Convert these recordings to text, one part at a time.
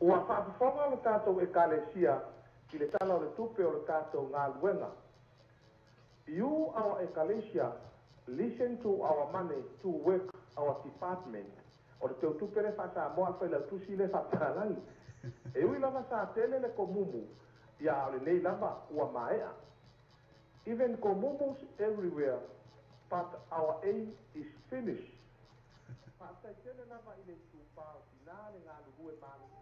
Ua faafofoga le tatou Ekalesia i le Tala o le Tupe o le tatou galuega. You, our Ekalesia, listen to our money to work our department. O le teutupe lea faa-Samoa a le Failautusi lea faapealagi. E ui lava sa tele le komumu, ia a o lenei lava ua maea. Even komumus everywhere, but our aim is finished. Faafetai tele lava i le itupa o tina le galulue malo.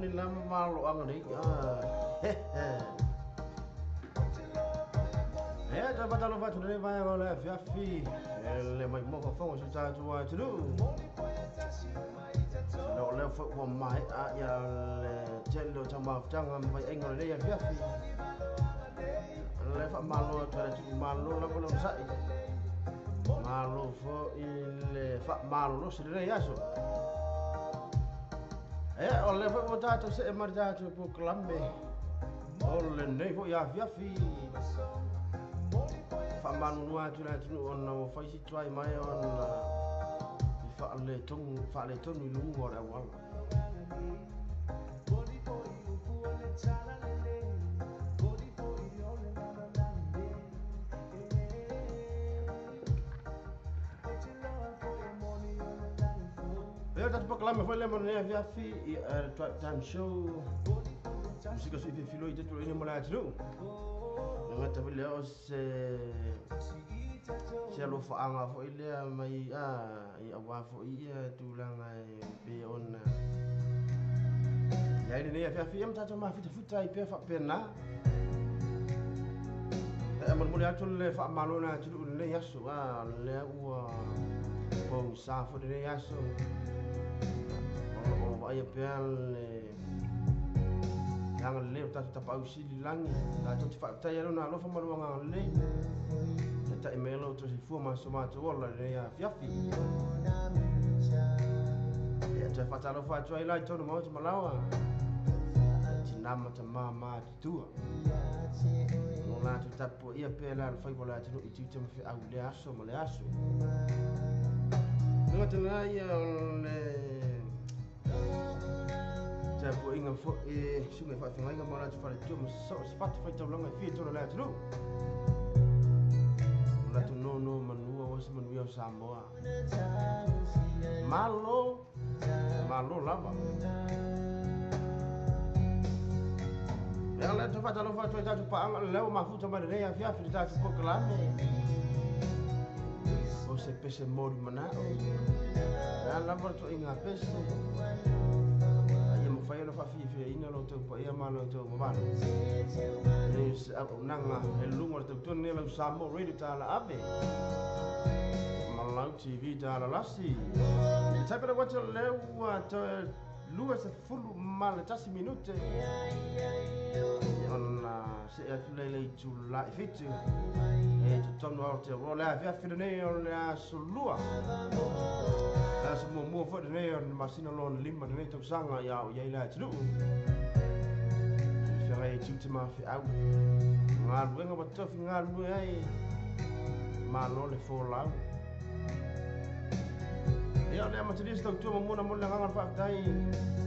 moni la maloaga nei e ta faatalofa atu lenei vaega o le afiafi e le maimoa fofoga so tatou atunuu o lea foi ua maea ia le tele o taumafutaga ma vaiaiga o lenei afiafi le faamalo atu ai le atunuu malo lava le onosai malo foi le faamalolosi lenei aso. E o lea foi ua tatou see ma le tatou polokalame o lenei foi afiafi faamalulu atu le atunuu ona ua fai si tuai mai ona i faaletonu i luga o le auala. Ia tatou polokalame foi lea mo lenei afiafi i le Time Show musika sui fefiloi te tuuina mo le atunuu. Gata foi lea o se alofaaga foi lea mai i auā foi ia tulaga e pei ona iai lenei afiafi ia ma tatou mafutafuta ai pea faapena. E molimoli atu le faamalo le atunuu i lenei aso lea ua pogisa foi lenei aso o loo vaaia pea le agalelei o tatou tapaau sili lagi tatou te faafetai ai lona alofa ma le agagalelei e ta'i mai ai lo outou soifua ma so matou ola i lenei afiafi. Ia toe faatalofa atu ai la i tonu maota malaoa tinā ma tamā matutua o latou tapuaia pea le alofaiva o le atunuu i tiute ma feau i lea aso ma le aso. Le gata ia o le tapuaiga foi suga e faafegaiga ma o latou faletua ma soo se fata faitaulaga e fia tonu o le atunuu o latou nono manua o se manuia o Samoa. Malo malo lava. Ia le toe faatalofa atu ai tatou paaga lea ua mafuta mai lenei afiafi le tatou polokalame o se pese moli manao lea lava le toaiga pese ia mafai ona faafiafiaina lo outou paia ma lo outou mamalu e se auaunaga e luga o le tautua lenei lau Samoa Radio tala ave ma lau TV tala lasi. Taipele wata lea ua toe 21 minute ona see atu lea i le itulai 7 e totonu ao te o le afiafi lenei o le aso lua aso muamua foi lenei o le masina lona 5 lenei tausaga ia o iai le atunuu feagai e tiute ma feau galuega ua tofi galue ai malo le folau. Ia o lea amatalia se tautua mamona mo le agaga o le faafetai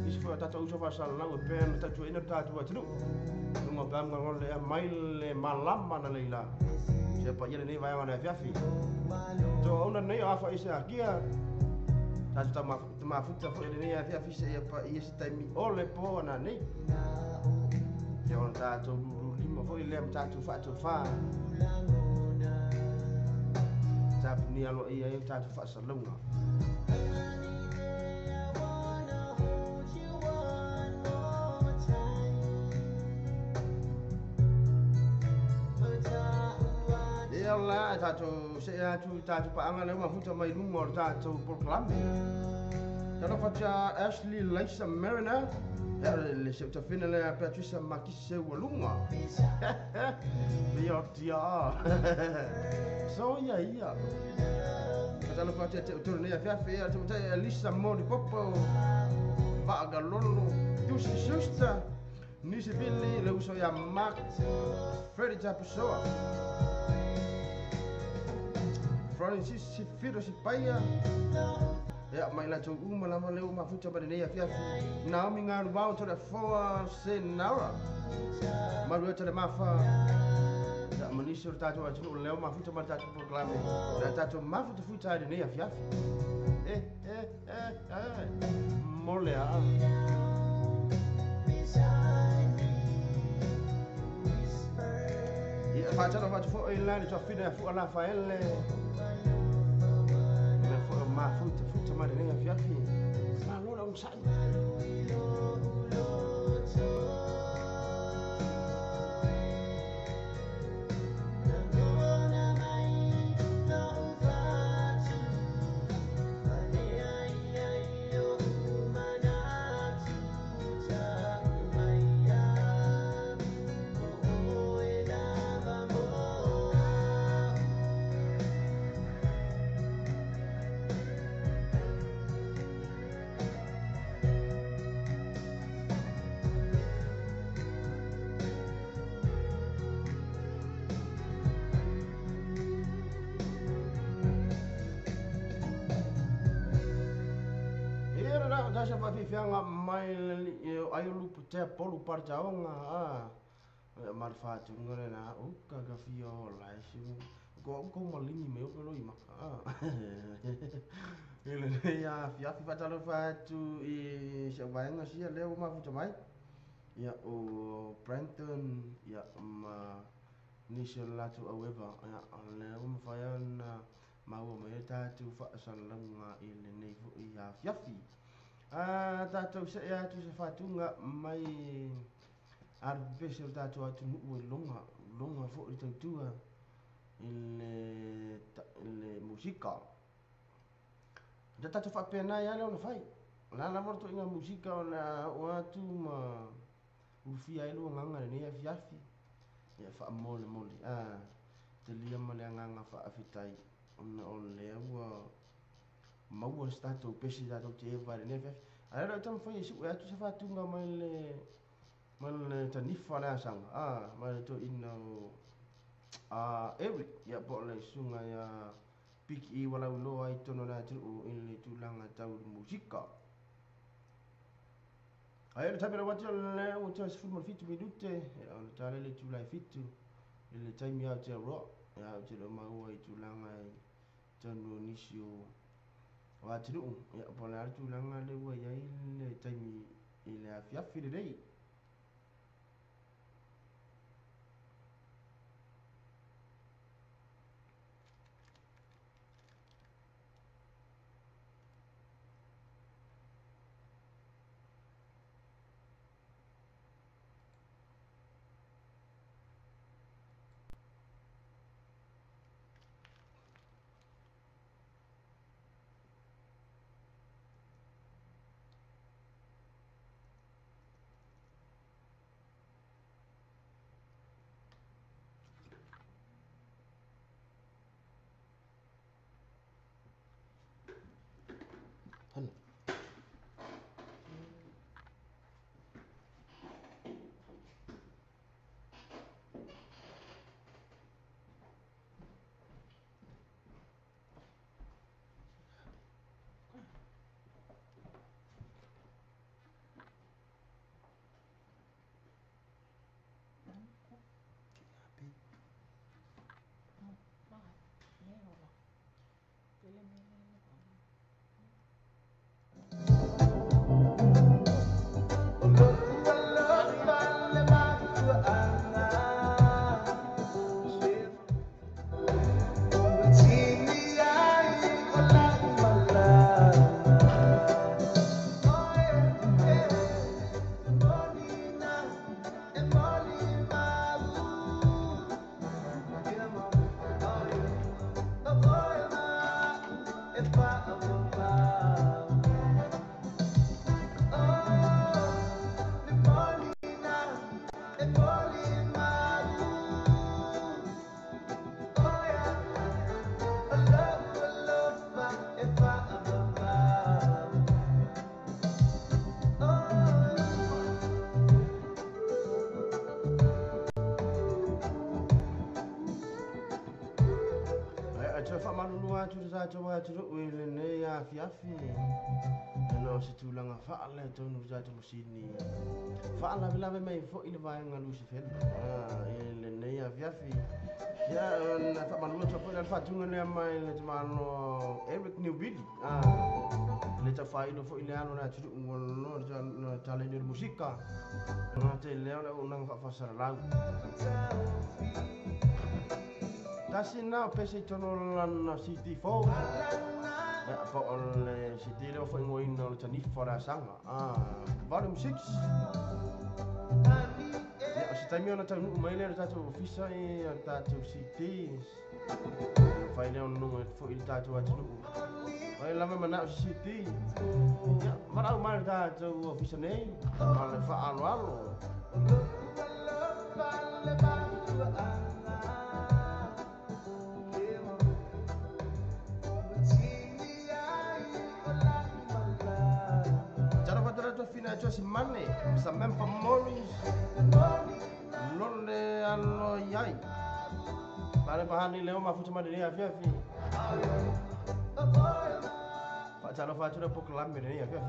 isi foi o tatou uso faasalalau e pea na tautuaina le tatou atunuu luga o peamuga lea mai le malama na leila se paia lenei vaega o le afiafi. Toauna lenei o afa i se akia tatou tamafuta foi lenei afiafi seia paia se taimi o le po ana nei ia ona tatou lululima foi lea ma tatou faatofā tapunia aloaia ai o tatou faasalauga. Ia la tatou see atu i tatou paaga lea ua mafuta mai luga o le tatou polokalame. Talofa atu Ashley Lisa Mariner ia le seutafina lea Patricia Makise ua luga ia tia so ia ia faatalofa atu ia te outou lenei afiafi ia tautai Elisa Moli Popo Vaagalolo Tusi Susta Nisi Vili le uso ia Mark Freddy Tapusoa Francis Sifiro Sipaia ia mai latou uma lava lea ua mafuta mai lenei afiafi Naomi Galuvao to le foa Senara Marueta le mafa ia ma nisi o le tatou atunuu lea ua mafuta mai le tatou polokalame le tatou mafutafuta ai lenei afiafi mo le aa. Ia faatalofa atu foi la le tuafina ia fua Lafaele le foi o mafutafuta mai lenei afiafi malo le onosai. fiafiaga mai le ai o lupu tea polu paritaoga a ma le fatuga lena uka ka fia o lai si ko ko malini me o pelo i maka i lenei afiafi faatalofa atu i si auvaega sia lea ua mafuta mai ia o Brenton ia ma nisi o le latou aueva ia o lea ua mafai ona maua mai ai tatou faasalalauga i lenei foʻi afiafi. Tatou seʻe atu se fatuga mai alu pepese o le tatou atunuu e loga loga foʻi le tautua i le musika. Ta tatou faapena ai lea ona fai. O le a lava le toʻiga musika o le a oo atu ma ulufia ai lou agaga lenei afiafi. Ia faamolemole talia ma le agaga faafetai ona o lea ua maua se tatou pese tatou te eva i lenei afiafi. Ae le o taumafai e suʻe atu se fatuga mai le tanifa le asaga mai le toeaina o Eric ia po o le susuga ia Piki ua lauiloa ai totonu o le atunuu i le tulaga tau i le musika. Ae o le taimi lau atu o lea ua toe 17 minute o le tala i le itula e 7 i le taimi Aotearoa ia ou te le o maua i tulaga i totonu o nisi o atunuu ia po o le a le tulaga lea ua i ai le taimi i le afiafi lenei. Atu atunuu i lenei afiafi ona o se tulaga faaletonu tatou masini faalavelave mai foʻi le vaega Lusifelo i lenei afiafi. Ia ona faamalulu atu foi le faatuga lea mai le tamalo Eric Newbilly le taufailo foʻi le alo o le atunuu ua loa le taleni o le musika gata i lea o le auaunaga faafasalalau. Tasi na o pese i tonu o lana CD4 ia po o le CD lea ua faaigoaina o le tanifa o le asaga volume 6. Ia o se taimi ona taunuu mai lea le tatou ofisa i o le tatou CD fai lea ona nuga foʻi le tatou atunuu ai lava manao se CD ia valaau mai le tatou ofisa nei ma le faaaloalo. Mane, Samantha Morris, Lole alo iai. Pare pahani leo mafuta mai lenei afiafi. Faatalofa atu le polokalame lenei afiafi.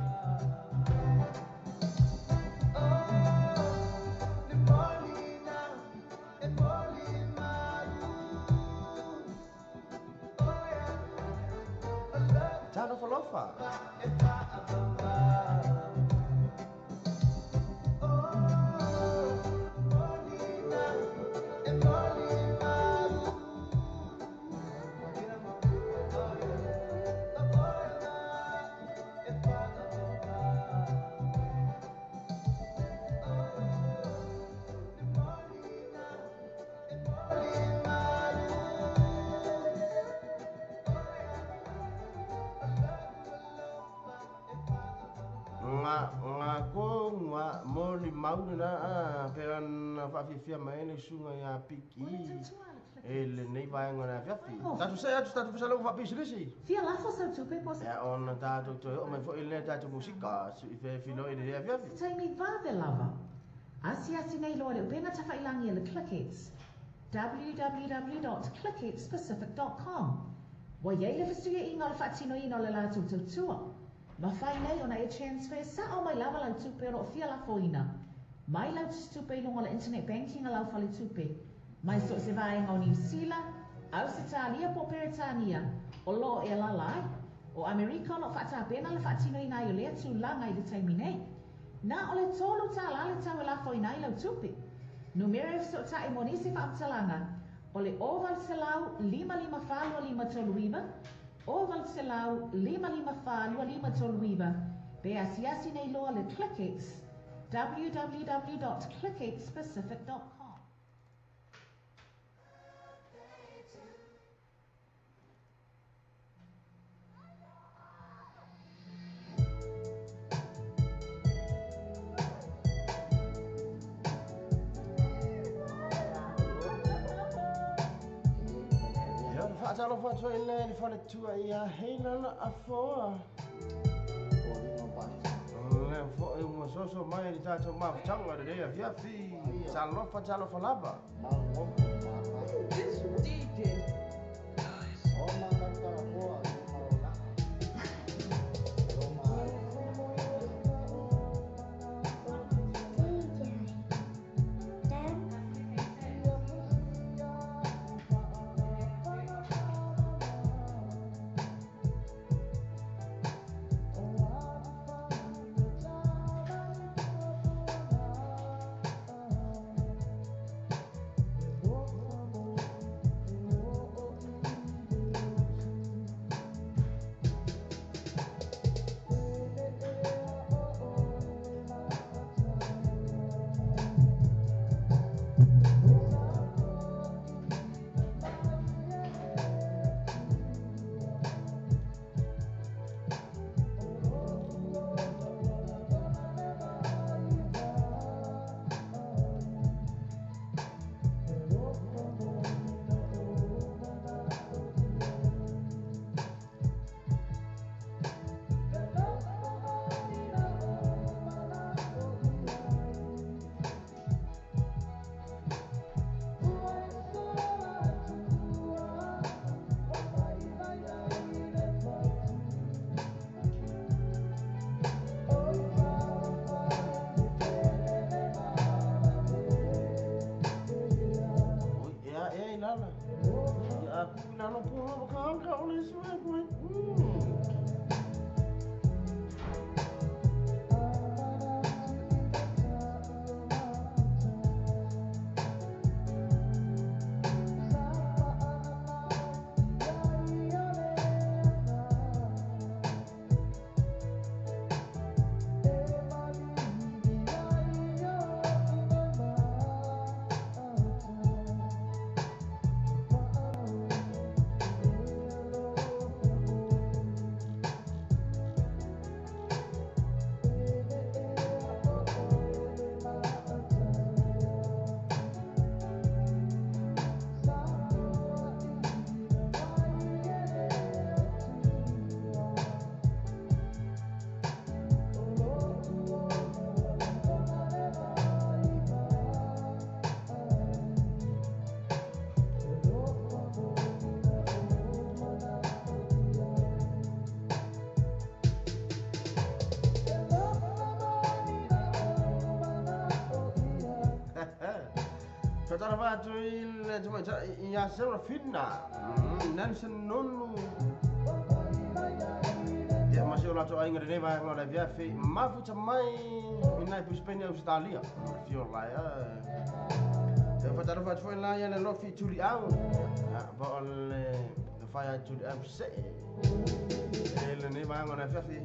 Talofalofa. Faafia mai le suga ia piki e lenei vaega o le afiafi. Tatou se atu tatou fasalaga faapisilisi. Fia lafo sau tupe po Ia ona tatou toe oo mai foi lenei tatou musika filoi i lenei afiafi. Taimi vave lava. Asiasi nei loa le upega tafailagi e le Clickx www.clickxpacific.com. Ua iai le fesuiaiga o le faatinoina o le latou tautua. Mafai nei ona e transfer sao mai lava lau tupe o loo fia lafoina. Mai lau tupe i luga o le internet banking a lau faletupe. Mai so o se vaega o Niu Sila, Ausetalia po o Peretania, o loo e alaala ai. O Amerika o loo faatapena le faatinoina ai o lea tulaga i le taimi nei. Na o le $3 le tau e lafoina ai lau tupe. Numera e fesootai mo nisi faamatalaga o le 0800 554 2539, 0800 554 2539, pe asiasi nei loa le ClickX www.clickxpacific.com. Ia ona faatalofa atu ai lea i le faletua ia Heilala Afoa. Le foi ua soso mai le tatou mafutaga lenei afiafi. Talofa talofa lava. This DJ. Oi, ea i lala. Ia aku i lalo puha wakaanga o le sue koe. Faatalofa atu i le tamaitai ia Serafina Nansen Nonu. Ia ma si o latou aiga lenei vaega o le afiafi mafuta mai i nai Brisbane Ausetalia. Fio lai a. Ia faatalofa atu foi la ia le lofi Tuliau. Ia po o le faia Tuliau se. E lenei vaega o le afiafi.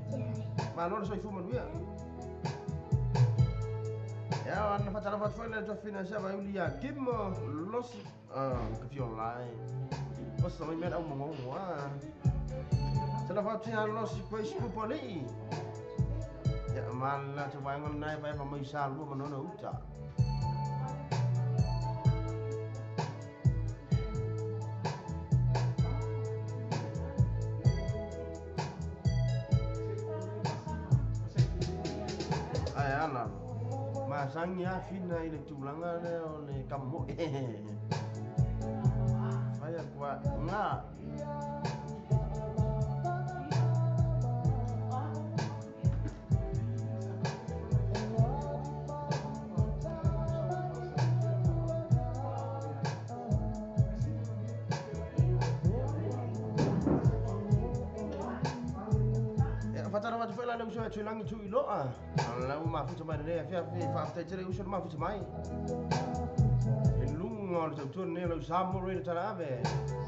Malo le soifua manuia. Ia ana faatalofa atu foi le tofina sa vai ia Kim Losi ka fio lai. O sa mai mea au mongo a. Talofa atu ia Losi Grace Pupoli. Ia ma la te vaega nai vai mai sa lua manona uta. Ai ana. Ma sangi a fina i le tulaga lea o le kamamoe. Faia kua ngā. Faatalofa atu foi la le uso e tuilangi tu i loa. Lau mafuta mai lenei afiafi faafetai tele uso le mafuta mai. E luga o le tautua lenei o lau Samoa Radio Talaave.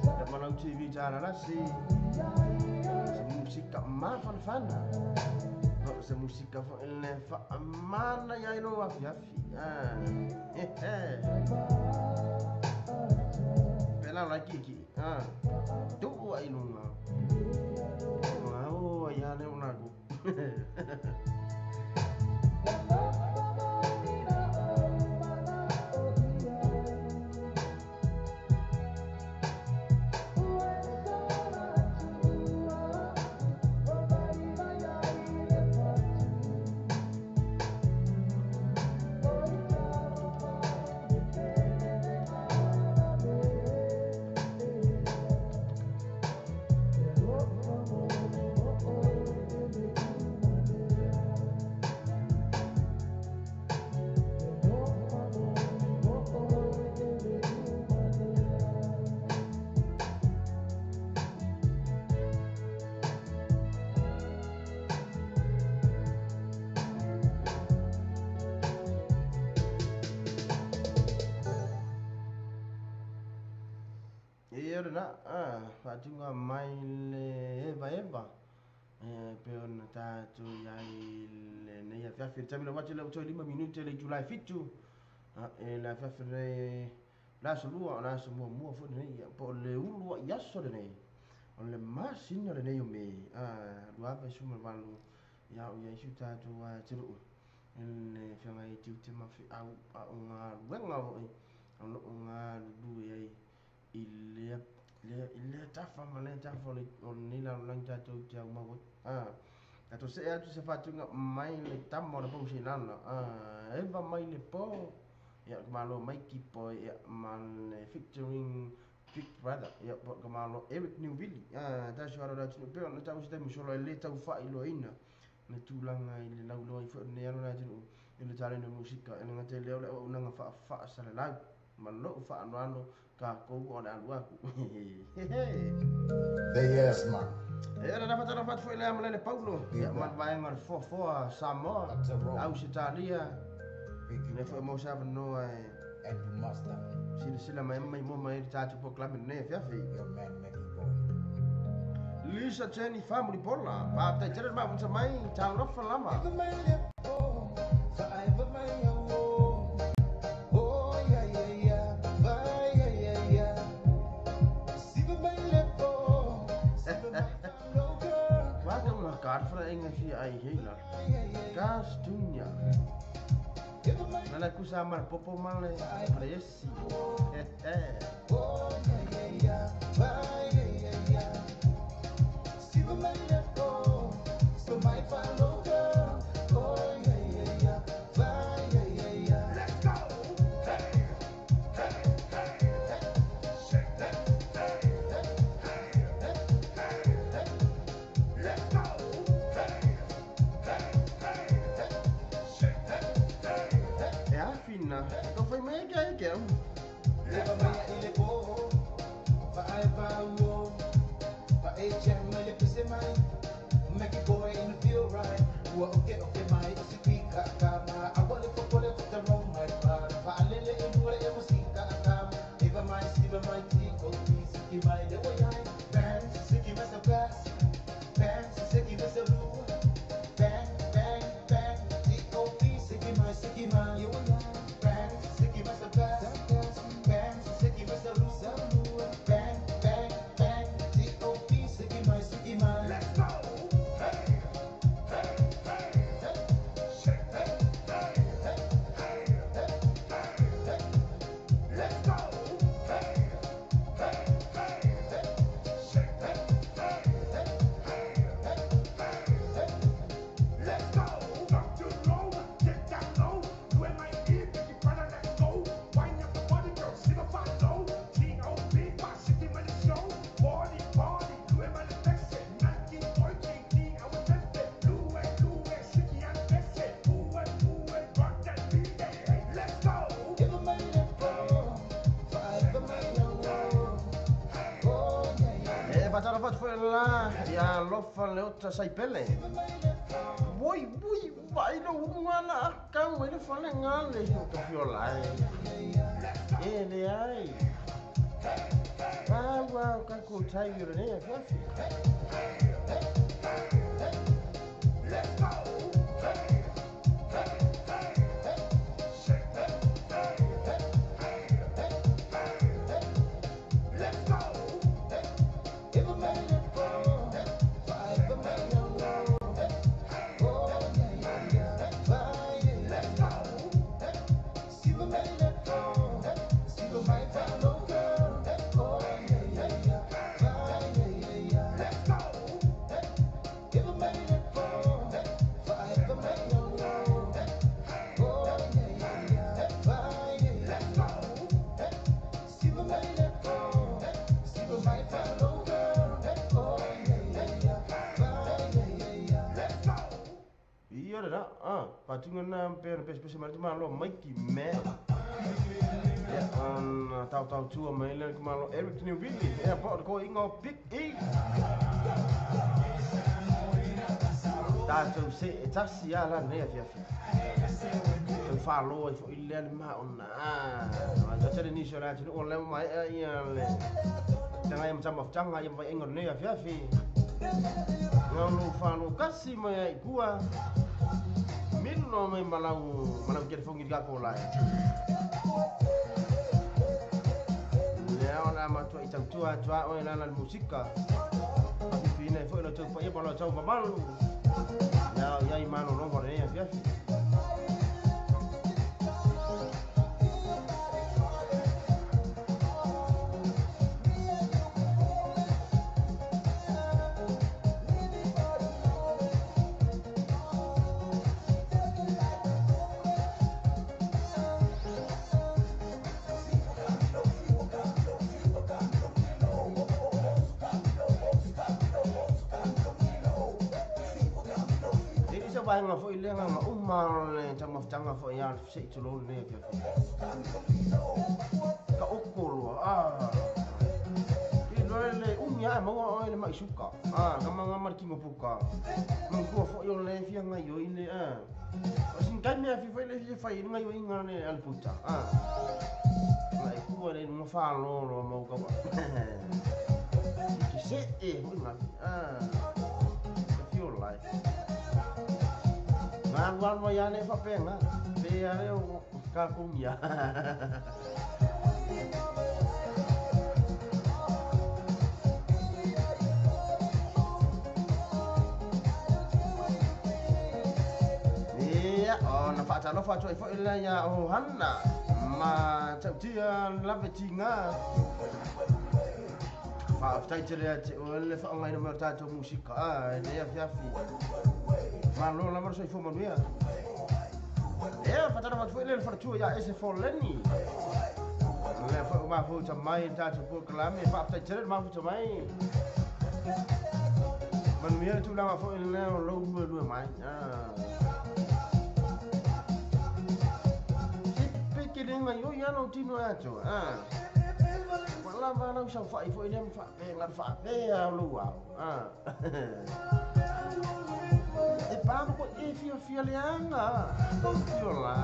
Ia ma lau TV Talalasi. Se musika mafanafana. Se musika foi le faamana iai lou afiafi. Pela lai kiki. Tuu ai luga. Oh, ia le ona ku. Ia na faatunga mai le eva eva pe ona tatou iai lenei afiafi le taimi lau atu le toe 5 minute le itulai 7 e le afiafi lenei le aso lua o le aso muamua foi lenei po o le ulu ai aso lenei o le masina lenei o Me 2018 ia o iai si o tatou atunuu le feagai tiute ma feau aoga luega foi o loo galulue ai i lea tafa ma lea tafa o lenei lalolagi tatou te aumau ai. Tatou see atu se faatuga mai le tama o le pousilala Eva mai le po ia ka malo Mikey Boy ia ma le featuring Big Brother ia po ka malo Eric Newville tasi alo le atunuu pe ona tau se taimi solo e le taufailoaina le tulaga i le lauloa ai foi o lenei alo le atunuu i le taleni o musika e le gata i lea o le auaunaga faafaasalalai ma lou faanoano kākou o le alu aku. The yes man. E ana faatalofa atu foi lea ma lele Paulo ia ma le vaega o le foafoa Samoa Ausetalia le foi mo sa avanoa e And you must silasila mai mai mua mai le tatou polokalame lenei afiafi. Your man Mackie Boy. Lisa Jenny Family Bola faafetai tele le mafuta mai talofa lava. Karfra inga si ai heila. Gas dunya. Nala kusa mar popo male presi. Fina. Ko fai mai ke ai ke au. Ia lofa le ota saipele. Oi, oi, vai no ungana kau ele fale ngale o ka fiola. E le ai. Wa ka ko tai yo ne fa fi. Let's go. Hey, hey, hey. Shake, hey, hey, hey, hey, hey. Let's go. Patunga na pera pes pes mari malo Mikey me. Ya an tau tau tua mai le malo Eric New Billy. Ya po ko ingo Big E. Ta tu se taxi ala ne fia fia. Tu fa lo fo ile le ma ona. Ta tele ni sora tu o le mai ia le. Tanga yam chama tanga yam vai ingo ne fia fia. Ngau fa lo kasi mai gua. Mino mai malau malau ke fongi ga ko lai. Leo na ma tu i tua tua o la la musika. Fi nei fo lo tu pa ye lo tau malu. Ya ya i mano no ko ne fia. Nga fo ile nga uma le tanga tanga fo ya se tulo ne fia ka okolo ah i lo le umia mo o le mai suka ah ka manga mar kingo puka mo ko fo yo le fia nga yo ile ah o sin ka me fi fo le fi fa nga yo inga ne al puta ah mai ku le mo fa lo lo mo ka ki se e nga ah fio lai Wan wan ya ne fa penga pe ya le o ka kumia. Ia o na fa ta lo fa toi fo ila ya o hanna ma tautia lave tinga. Fa tai tele te o le fa ngai no mo tatou musika a ne ya fia fi. Malo la marso ifo manuia. E fa tara fa le fa tu ya ese fo leni. Le fa ma fu ta mai ta tu ko klame fa ta tele ma fu ta mai. Manuia tu la fo le lo lu lu mai. Ah. te le ngai o ia no tino ato. Ah. Wala wala sa fa ifo ile fa pe ngar fa pe a lu au. Ah. E pa ko e fio fio le anga. Fio la.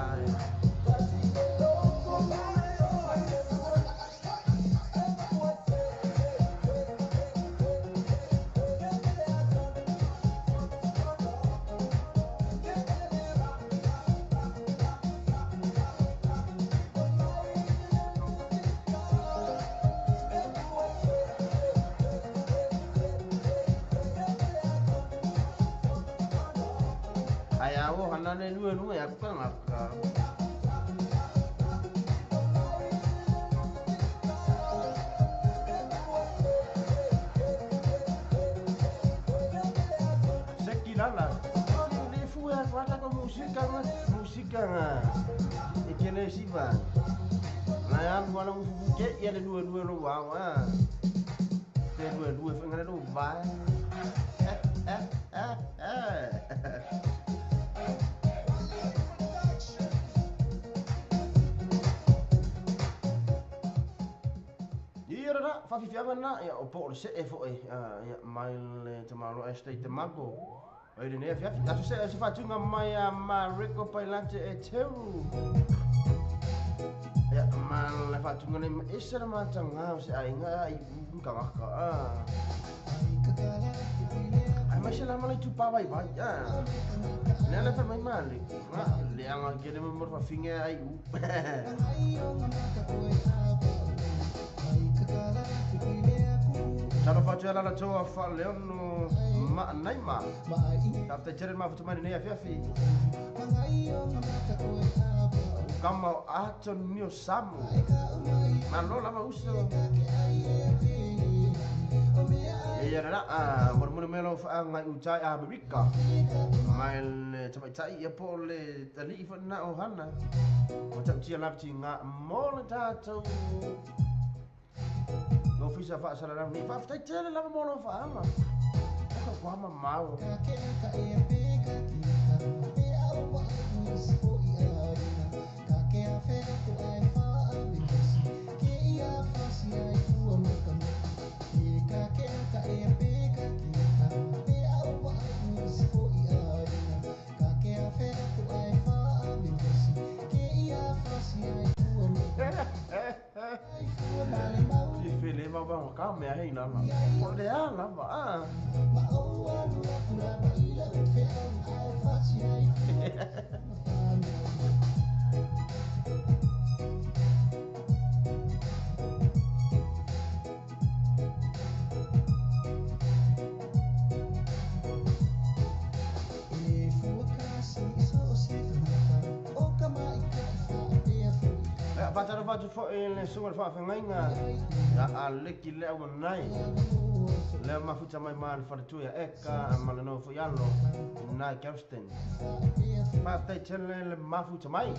Hanane nue nue aku kan ngaka. Sekilala. Le fu a kwata ko musika nga musika nga. E kene siva. Na ya wala ufu ke ya le nue nue lo wa wa. Te nue nue fa ngana lo va. Fafifianga na ia o po o se e fo e ia mai le te malo este te mako. Ai le ne fiafi. Aso se se fatunga mai a Mariko Pailante e teu. Ia ma le fatunga nei ese le matanga se ai nga ai ka ngaka. Ai mai se la malai tu pa vai vai. Le le fa mai mali. Le anga ke le mo fa finga ai u. Talo fatu ala la toa fa leono ma naima. Tafta tere ma futumani nei afiafi. Kama ato nio samu. Malo lava uso. Ia ra a mormore melo fa ngai utai a Amerika. Mai le tamaitai ia po le tali fa na o hana. O tautia lapti nga mo le tatou. No fisa fa sala ni fa fa tele la mo lo fa ama. Ka kwa ma mau. Ka mea hei nana. O le a lava a. Fatara fatu fo e le sunga fa fengainga ya aleki le awanai le mafuta mai man fartu ya eka malano fo yalo na Kirsten fa tai tele le mafuta mai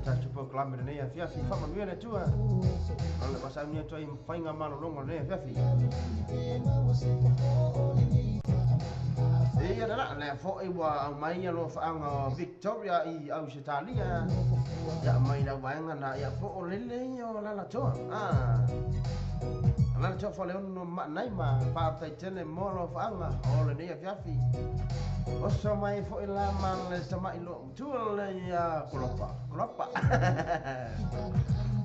ta chupo klamere ne ya fiafi fa manuia le tua le pasa ni toi fainga malo longo ne fiafi e ya la fo e wa mai lo fa anga Victoria i Australia ya mai la waenga na ya fo o lele o la la toa ah la toa fo le ono ma nai ma pa tai tele mo lo fa anga o le ne fiafi o so mai fo ila ma le sama ilo tu le ya kolopa kolopa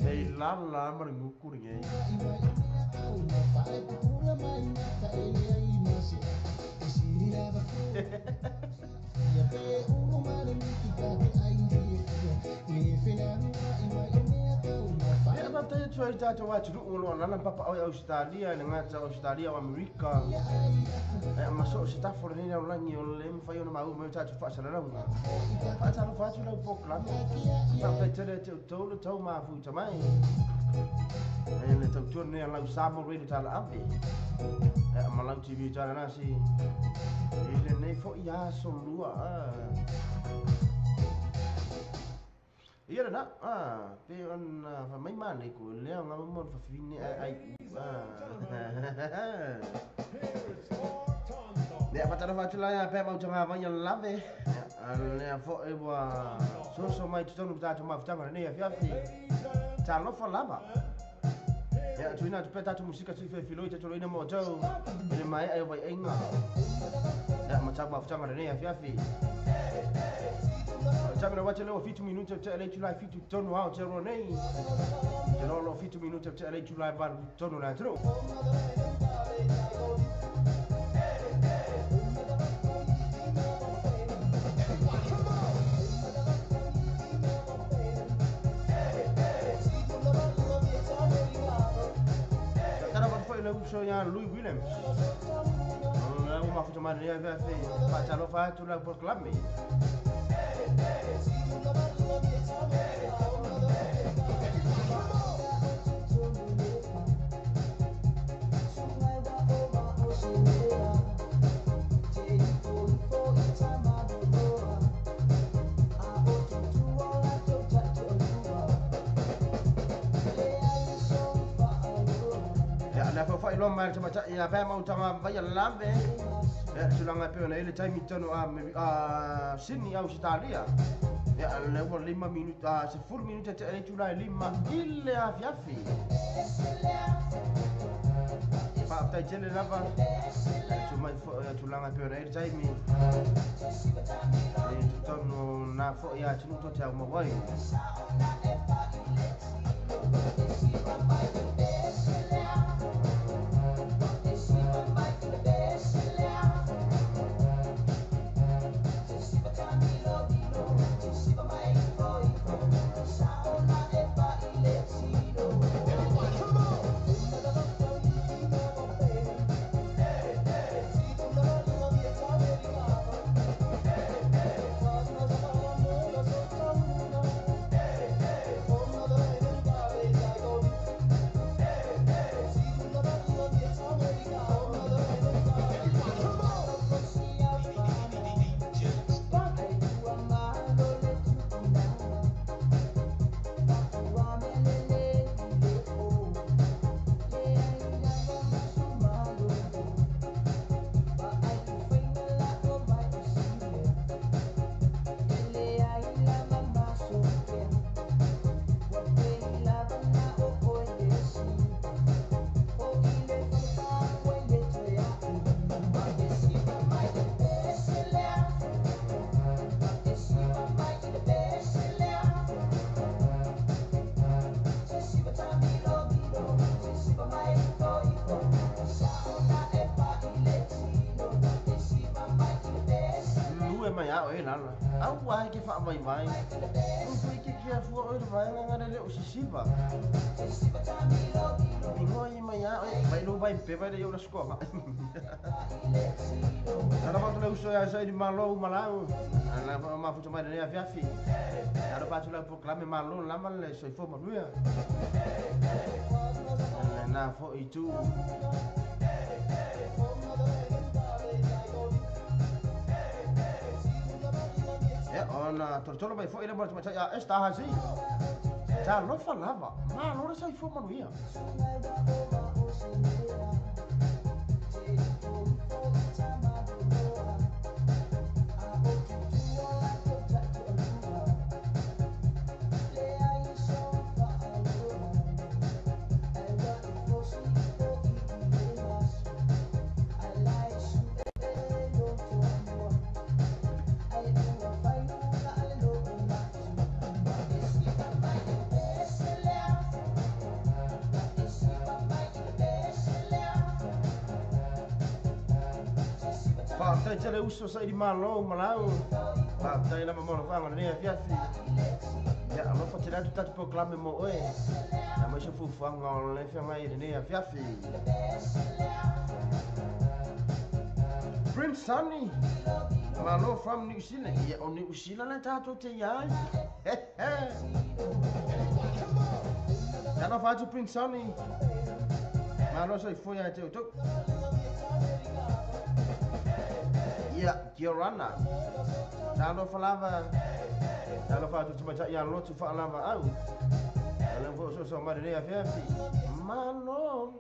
ei la la ma nguku ngi Ia ma te tui tātou wā turu ulo nana papa o Australia le ngata Australia o Amerika. E ma so se tafo le nei langi o le mwhai ona mau me tātou whaasararanga. Whaataro whaatu lau pōklame. Whaaptai tere te utolu tau mafu tamai. E le tautua nei lau Samoa Radio tāla ave. E ma lau TV tāla nasi. E le nei fo ia so lua. Ia na, pe ona fa mai mane ko le nga mo fa fini ai Ne fa tara fa tula ya pe mau tanga va ya lave. Lea fo'i ua soso mai totonu tatou mafutaga lenei afiafi. Talofa lava. Ia tuuina atu pea tatou musika tuifiloi tatoloina mo outou i le maea o vaiaiga. Ia ma tau mafutaga lenei afiafi. O le taimi na uati lea ua 7 minute o tea le itula e 7 tonu ao Aotearoa nei. Te loa o 7 minute o tea le itula e 8 tonu le atunuu. Le uso ia Louis Williams. O le ua mafuta mai lenei afiafi. Faatalofa atu lau polokalame. Le faifai loa mai le tamatai ia pea mautaga vaia lave. Ia tulaga e pei ona i ai le taimi tonu a Sydney Ausetalia. Ia le ua 5 minuta 10 minuta te le itula e 5 i le afiafi. Faafetai tele lava. Tu mai fo'i tulaga e pei ona i ai le taimi. I totonu na fo'i atunuu tou te aumau ai. Au ai ke wha mai mai. Ui ke kia fua oi le vaenga ngare le o sisiva. Ingoa i mai a oi. Vai lo vai pe vai le iora skoa. Tala watu le uso ia sa i malo malau. Ala fa mafuta mai le afiafi. Ala patu le proclame malo lama le soifua manuia. Le na fo i tu. Ona tolotolo mai fo'i le mo le tamaitai a Esta Hasi. Talofa lava, malo le soifua manuia. Faafetai tele uso sa i malo malau. Faafetai lava mo le faga lenei afiafi. Ia alofa tele atu tatou polokalame mo oe. Ia mai se fuafuaga o le feagai i lenei afiafi. Prince Sonny, malo from New Zealand. Ia o New Zealand le tatou te iai. Talofa atu Prince Sonny. Malo soifua ia te outou. Ia, Giorana. Talofa lava. Talofa atu tamaitai ia lotu faalava au. Ale fo so so mai lenei afiafi. Malo.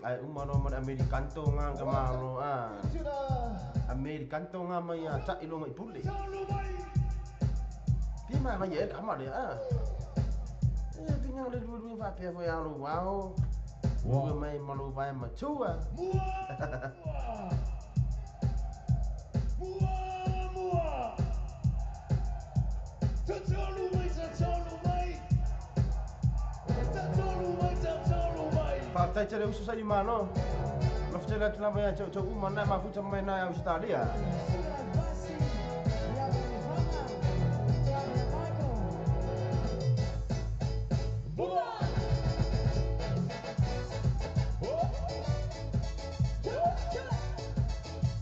Ai uma no ma American to nga ka malo a. American to nga mai a ta ilonga ipule. Pi ma ma ye ka ma le a. E pinga le lu lu fa pe fo ya lo wao. Ua mai malo vai matua. Mua mua. Tatolu mai tatolu mai. Tatolu mai tatolu mai. Faafetai tele uso sa imalo. Lafutele atu lava ia te outou uma na mafuta mai na Australia.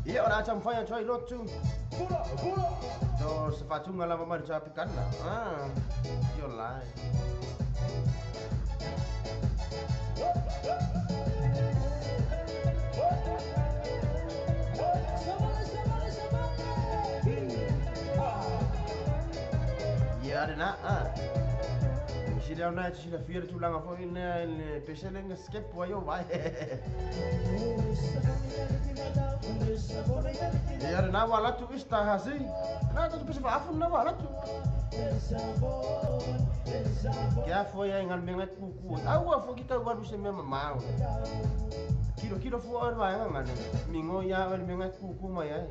Ia ora ata mwhai atu ai lotu. So se whatunga lava mai te apikana. Ah, you're lying. Ia rena, ah. Sila ona sila fia tulaga foi na le peselenga skep wa yo vai. Ia rena wa latu ista hasi. Na tu pese fa afu na wa latu. Kia foi ai ngal menga kuku. Au fo ki tau waru se mea mamao. Kilo kilo fo ar vai ngal. Mingo ia ar menga kuku mai ai.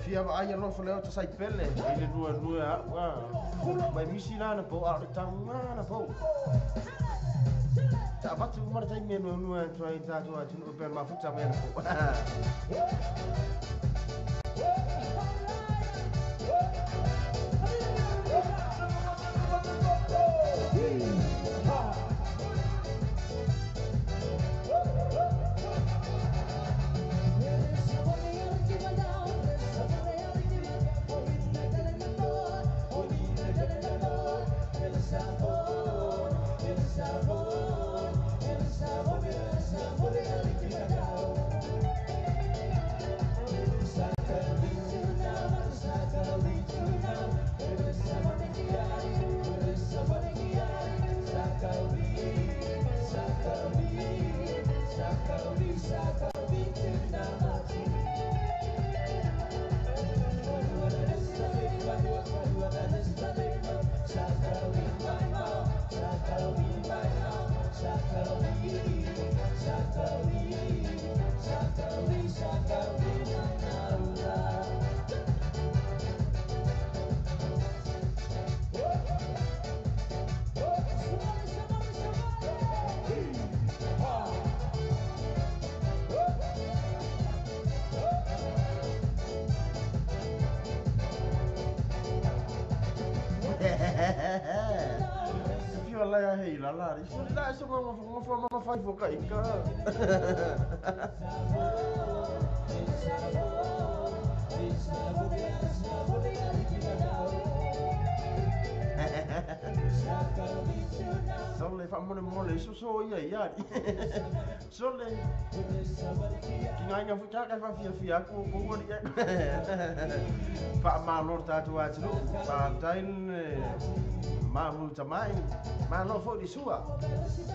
Fia vai no fo leo sai pele ile lua lua a mai misi na po a le tanga na po. Ta vatu mar tai me no no try ta tu tu no pe mafuta me po. Sole fa mole mole so so ia ia. Sole. Ki ngai nga futa ka fa fia fia ko ko ko ia. Fa ma lo ta tu a tu. Fa tain ma hu ta mai. Ma lo fo di sua.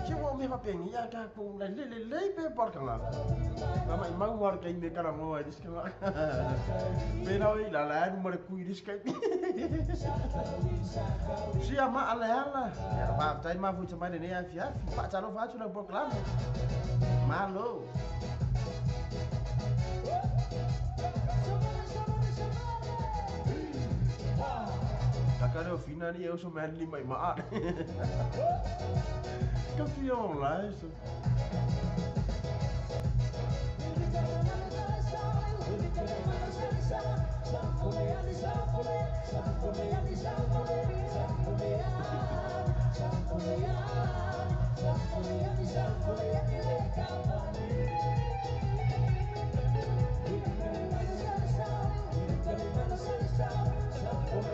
Ki wo me fa pengi ia ka ko le le le pe por ka la. Ma mai mau war ka me kara mo ai diska. Pe na oi la la nu mo ku diska. Sia ma ala ala. Ya fa tain ma fu ta mai ne fia fa ta lo fa tu la bo klam. Malo. Takare o finali eu sou merli mai ma. Campeão lá isso.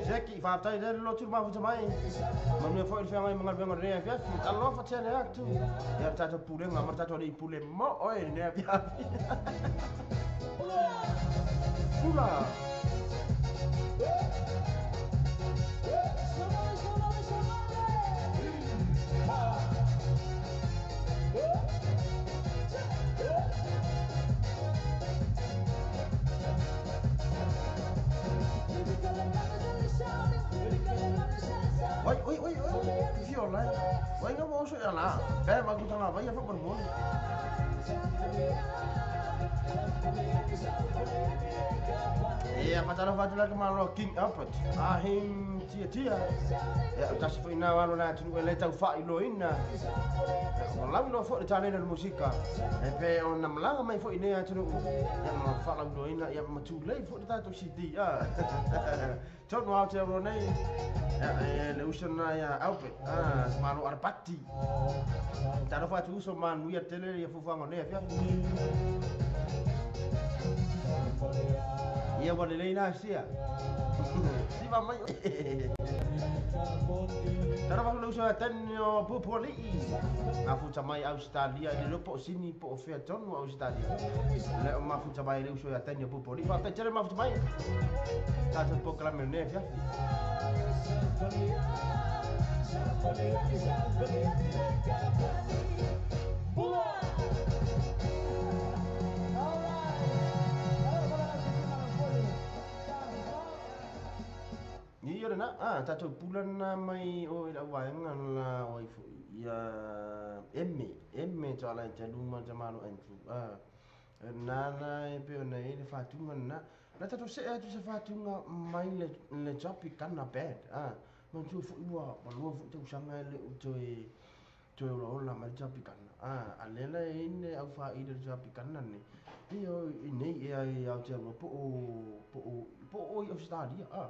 Jackie, faafetai lea le lotu le mafuta mai. Manuia foi le feagai ma galuega o lenei afiafi. Alofa tele atu. Ia le tatou pulega ma le tatou alii pule moo e lenei afiafi. Pula. Oi, oi, oi, oi, fio lai. Vai nga mo so ya la. Pe ma ku tanga vai fa mo. Ia patara fatu la ka malo King Albert. A him tia tia. Ia tasi foi na walo na tunu le tau fa ilo ina. O lau lo fo le talena le musika. E pe o na malaga mai foi nei atunu. Ia ma fa lau lo ina ia ma tu lei fo le tatou CD. Ah. Tonu au te ro nei. Ia le uso na ia Albert. Ah, malo arpati. Taro fatu uso manuia tele ia fufuanga nei afia. Ia ua lelei la sia. Siva mai. Tara fatu le uso ia tani o Pupuali'i. Mafuta mai Australia i le po o Sini po o fea tonu Australia. Le o mafuta mai le uso ia tani o Pupuali'i. Faafetai tele mafuta mai. Tatou polokalame lenei afiafi. Ia lena, ah, tatou pula na mai o i lau vaega la o ai foi ia eme, eme toala i te luma te malo Andrew. Ah, nana e pe ona e le fatunga na. Na tatou se atu se fatunga mai le le topic kana bad. Ah, man tu foi ua malua foi tausaga e le o toe toe olaola mai le topic kana. Ah, a lela e ine au faai le topic kana nei. Ia i nei ea i Aotearoa po o po o po o i Australia. Ah,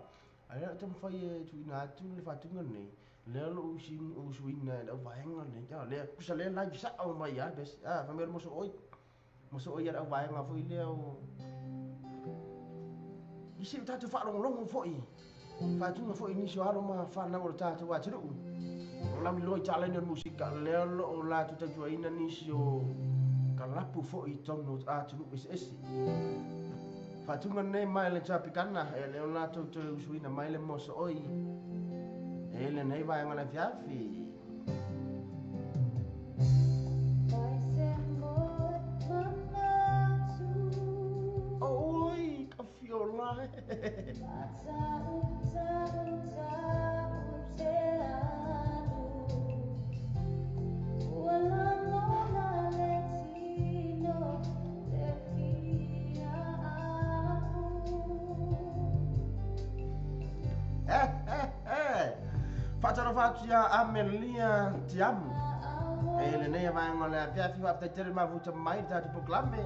a lea o taumafai e tuuina atu le faatuga lenei lea o lou usuina i lau vaega lenei. A lea kusa lea live sao mai a bes. Ah, fai mai o le moso oi. Moso oi a lau vaega foi lea o isi o tatou faalogologo foi. Faatuga foi nisi o alo ma whanau o le tatou atunuu. O lau iloa i taleni o le musika lea o loo latou tautuaina nisi o kalapu foi i totonu o atunuu eseese. Faatuga lenei mai le Tropicana e lea o latou toe usuina mai le moso oi. E lenei vaega o le afiafi. Oi, ka fiola. Faatalofa atu ia Amelia Tiamu. E lenei a vaega o le afiafi faafetai tele mafuta mai le tatou polokalame.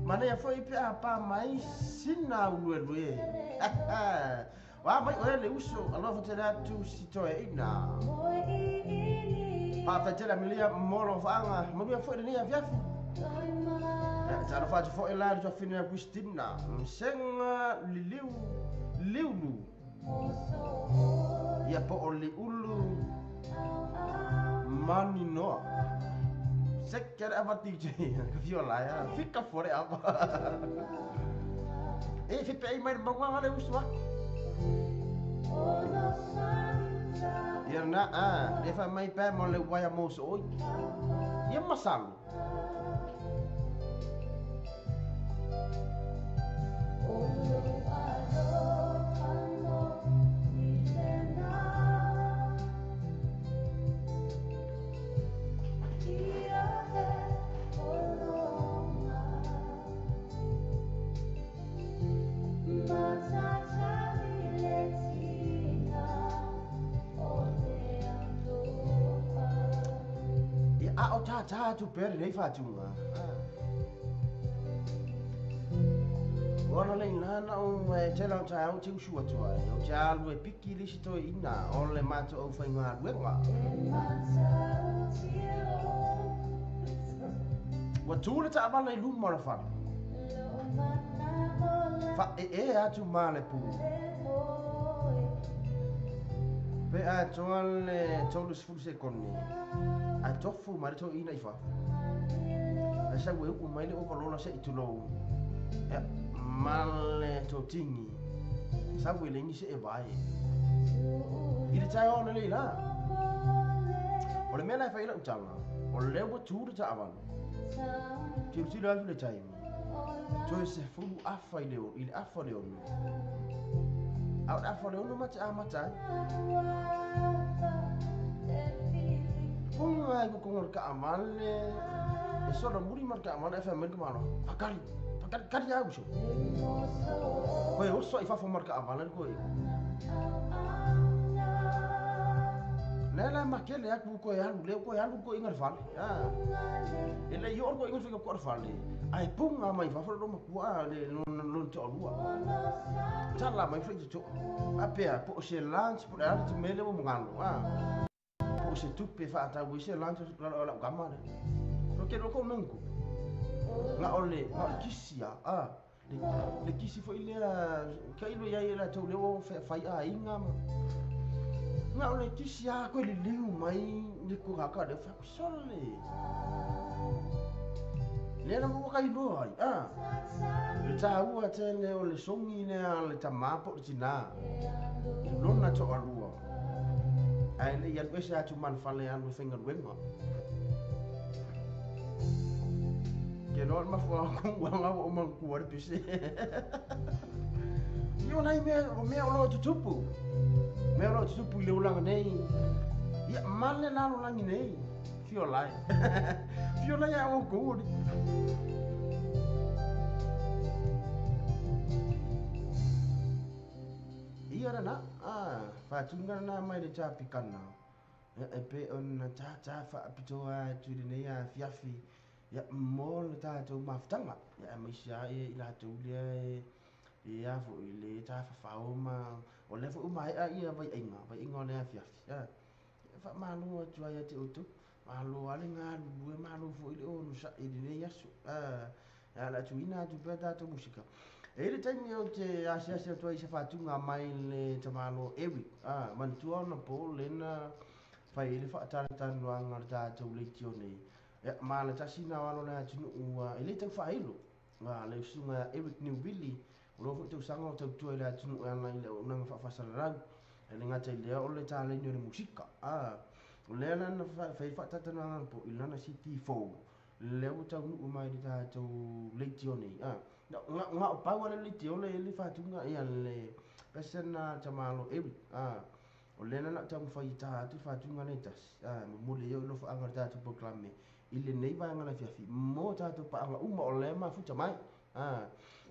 Manaia foi pe a pa mai sina uluelue. Wa mai oe le uso alofa tele atu si toeaina. Faafetai tele Amelia mo lou faaga manuia foi lenei afiafi. Talofa atu foi la le tuafine ia Christina. Msenga liliu liulu. Ia po o liulu maninoa. Se kere apa DJ ka fiola ia fika fore apa. E fipe ai mai mauga le uso. Ia na a le fa mai pe mo le waia mo so oi. Ia masalu. Ia a o tā tu pere nei whātunga. Ona le ina na o e te lau tae au te usu atu ai. O te alu e piki lisi toi ina o le mato au whainga luenga. Ua tū le taavale i luma o le fale. Fa'ae'e atu ma le pū. Pe atoa le 30 sekone ae tofu mai le toeaina i fafo. Ae sau e u'u mai le ovalola se'i tulou ia ma le totigi sau e leai ni se'e vae. I le taeao analeila la. O le mea la e fai ai la'u tala, o lea ua tu le taavale. Tilotilo atu le taimi, toe 10 afa i le i le afa o le 6. A o le afa o le 6 ma te amata ai. Puga ai kokonga o le taavale, e solomuli ma le taavale ae fai mai le tamaloa, Fakali, fakali, kali a uso. Koe oso i fafo ma le taavale le koe. Lea la e makele atu koe alu lea koe alu koe inga le fale. E le i oo le koe inga le faiga koa le fale. Ae puga mai fafo le loma kua le lona toalua. Tala mai foi te toa. Faapea po o se lunch po o le a le mea lea ua magalo. Po o se tupe e faatau ai se lunch o lau tama lea. Ou te iloa ko nongo. Na o le na o le kisi a. Le kisi foi lea tailo i ai e latou lea ua fai aiga ma. Na o le kisi a koe liliu mai le kogaka lea fai sole. Lea lava ua kailoa ai a. Le taua tele o le sogi lea a le tamā po o le tinā i lona toalua ae le i alu ese atu ma le fale alu e faigaluega. Ke loa le mafuaaga koguaga ua ou manatua le pese. Ia o nai mea, o mea o lo o tutupu. Mea o lo o tutupu i le olaga nei. Ia ma le lalolagi nei. Fio lai. Fio lai a outou alii. Ia lena, a, faatuga lena mai le tapikana. Ia e pei ona tātā faapitoa atu i lenei afiafi ia mo le tatou mafutaga, ia aemaise lava i latou lea e a foi le tafafao ma o lea foi ua maea ia vaiaiga, vaiaiga o le afiafi. Ia faamalo atu ai ia te outou, malo lava le galulue, malo foi le onosai i lenei aso. E ala tuuina atu pea tatou musika. E i ai le taimi ou te asiasi atu ai i se faatuga mai le tamaloa Eric, a, manatua ona po lena fai ai le faatalatalanoaga a le tatou leitio nei. Ia, ma le tasi na o alo o le atunuu e le tau faailo, a, le usuga ia Eric Newville, o loa foi tausaga o tautua i le atunuu e ala i le auaunaga faafasalalau. E le gata i lea o le taleni o le musika, a, o lea la na fai ai le faatalatalanoaga po i lana CD fou, Lea ua taunuu mai le tatou leitio nei, a. Na, na o pau lava le leitio le, le faatuga ia le pese na tamalo Eric, a. O lea la na taumafai e ta atu le faatuga lea e tasi, a, momoli ai ou alofaaga i le tatou polokalame i lenei vaega o le afiafi mo tatou paaga uma o lea e mafuta mai, a.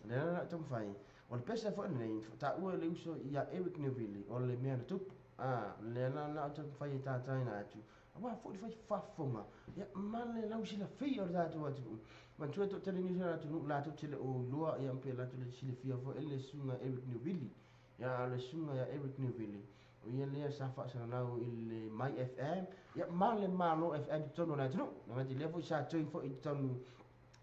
O lea la na taumafai, o le pese foi lenei, taua e le uso ia Eric Neville, o le mea na tupu, a. O lea la na taumafai e tataina atu, Aua foi le fai faafofoga, ia, ma le lausilafia o le tatou atunuu. Manatua e toatele nisi o le atunuu latou te le o iloa, ia, pe latou le silafia foi le susuga Eric Newville. Ia, a o le susuga ia Eric Newville, o ia lea sa faasalalau i le My FM, ia, ma le Malo FM i totonu o le atunuu. Leaga lea foi sa join foi i totonu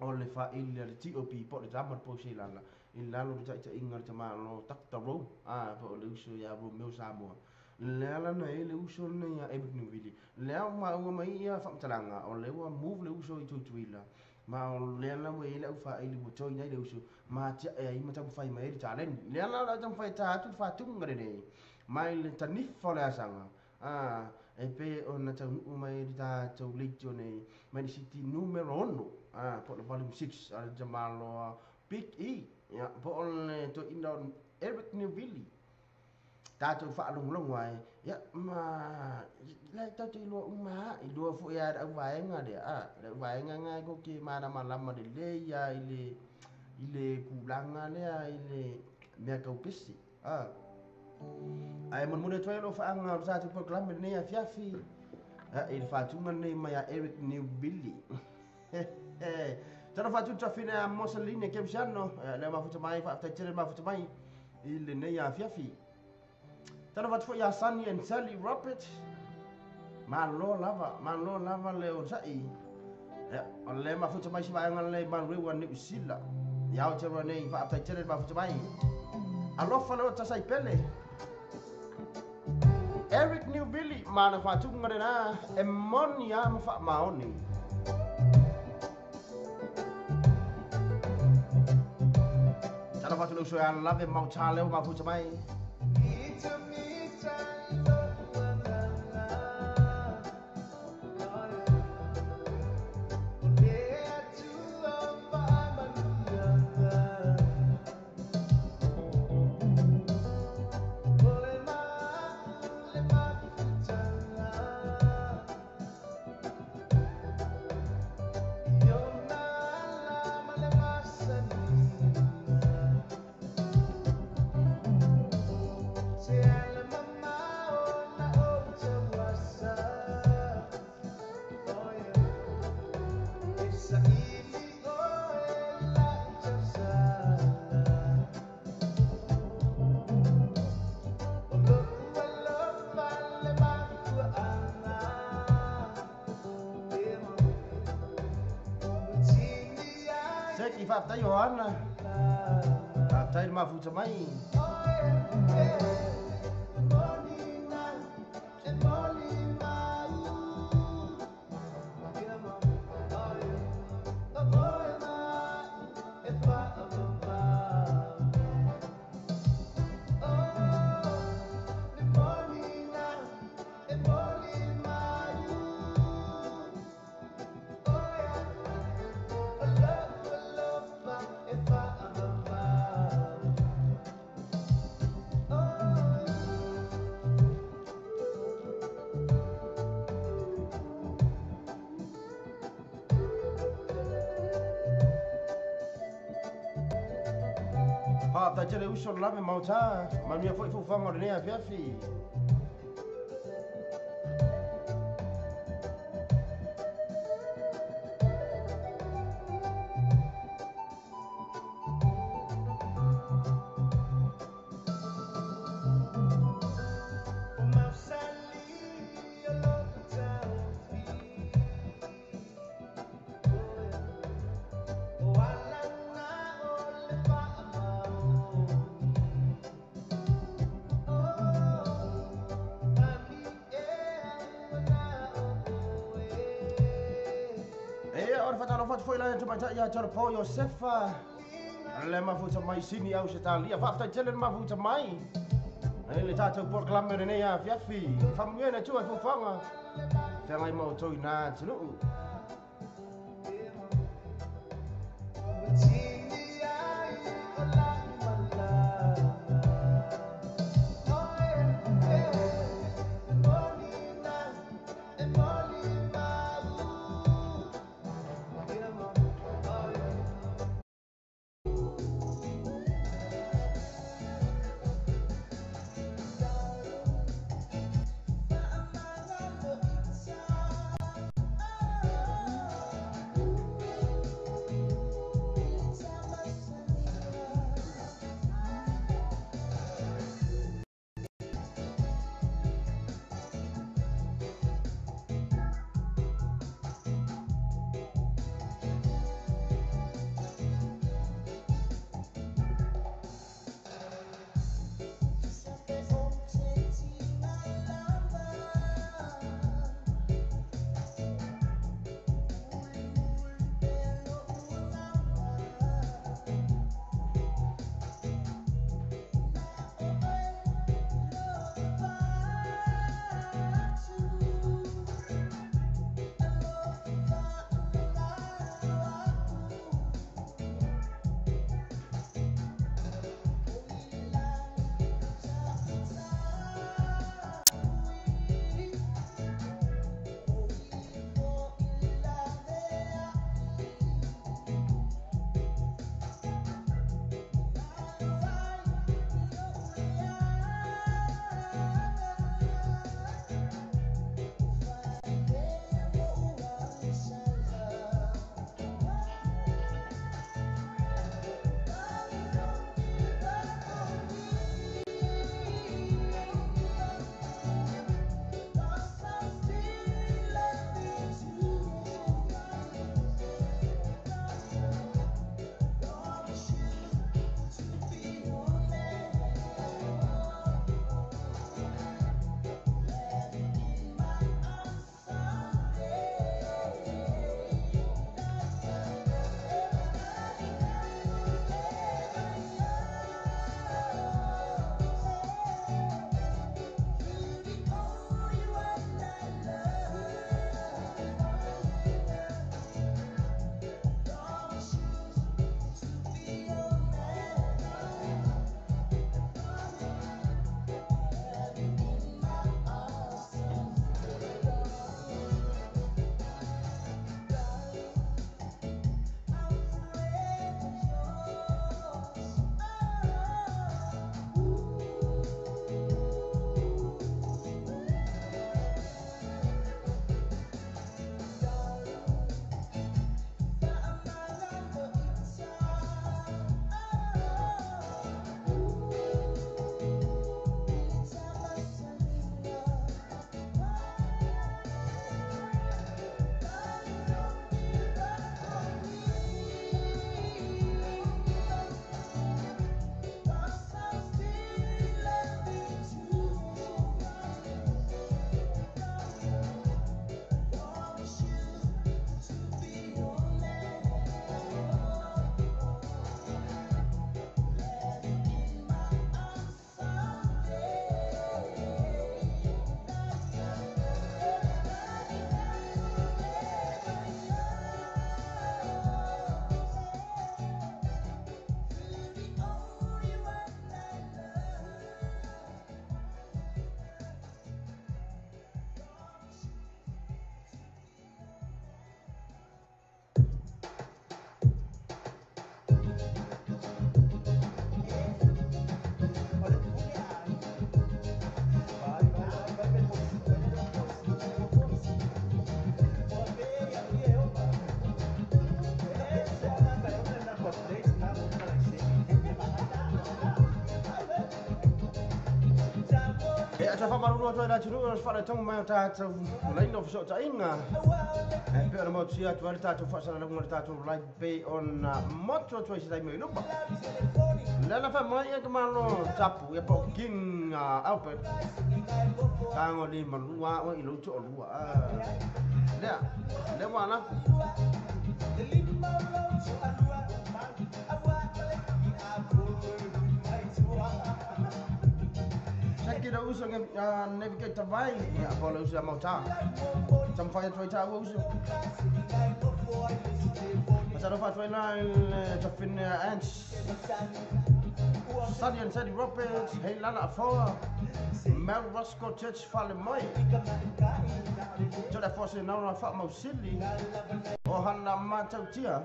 o le faaili a le TOP po o le Tama Poseilala i lalo o le taitaiga a le tamaloa Doctor Rome, a, po o le uso ia Romeo Samoa. Le ala na i le uso lenei a Eric Newville. Lea ua maua mai ia faamatalaga, o lea ua move le uso i Tutuila, ma o lea la ua i ai le aufaaili ua join ai le uso, ma atiae ai ma taumafai mai ai le taleni. Lea la o le a taumafai e ta atu le faatuga lenei, mai le tanifa o le asaga, a, e pei ona taunuu mai ai le tatou leitio nei, mai le siti numera 6, a, po o le volume 6 a le tamaloa Big E, ia, po o le toeaina o Eric Newville. Tatou faalogologo ai, ia, ma la e tatou te iloa uma lava, iloa foi lava e le auvaega lea, a, le auvaega lena e tou te malamalama lelei lava i le, i le tulaga lea i le mea tau pese, a. Ae molimoli atu ai lou faaga o le tatou polokalame i lenei afiafi, a, i le faatuga lenei mai a Eric Newville. Talo fatu trafina Mosaline Kemsiano le mafuta mai faafetai tele mafuta mai i lenei afiafi. Talo fatu foi ia Sunny and Sally Robert. Malo lava le onosai. O le mafuta mai si vaega lelei manueu a Niu Sila. Ia Aotearoa nei faafetai tele mafuta mai. Alofa le o tasai pele. Eric Newville mana faatuga lena e moni a ma faamaoni. Tala fatu le uso e alave mautā leo mafuta mai. Seki faafetai Ioana. Faafetai le mafuta mai. Faafetai tele uso lave mautā. Manuia foi fuafuaga o lenei afiafi. Ia tolo po Iosefa le mafuta mai sini au se talia. Faafetai tele le mafuta mai. Le tatou polokalame lenei afiafi. Faamanuia le Atua i fuafuaga feagai ma outou ina atunuu. Whamaruru atu ai la tunu o whare tonga mai o tātou leina o whiso tainga. E pea na motu atu ai tātou whaasana lunga tātou live be on motu atu ai se taimi luma. Lena wha mai e ka malo tapu e po King Albert. Tango ni malua o i lautu o lua. Lea, lea wana. Saki na uso navigate vai ia bola uso mauta. Tamfai atu ai tā ua uso. Masaro fa atu ai la tafin Ants. Sunny and Sadie Roberts, Hei Lala Afoa, Mel Roscoe Church Fale Moi. Tō la fose nauna wha mausili. O hana mātau tia.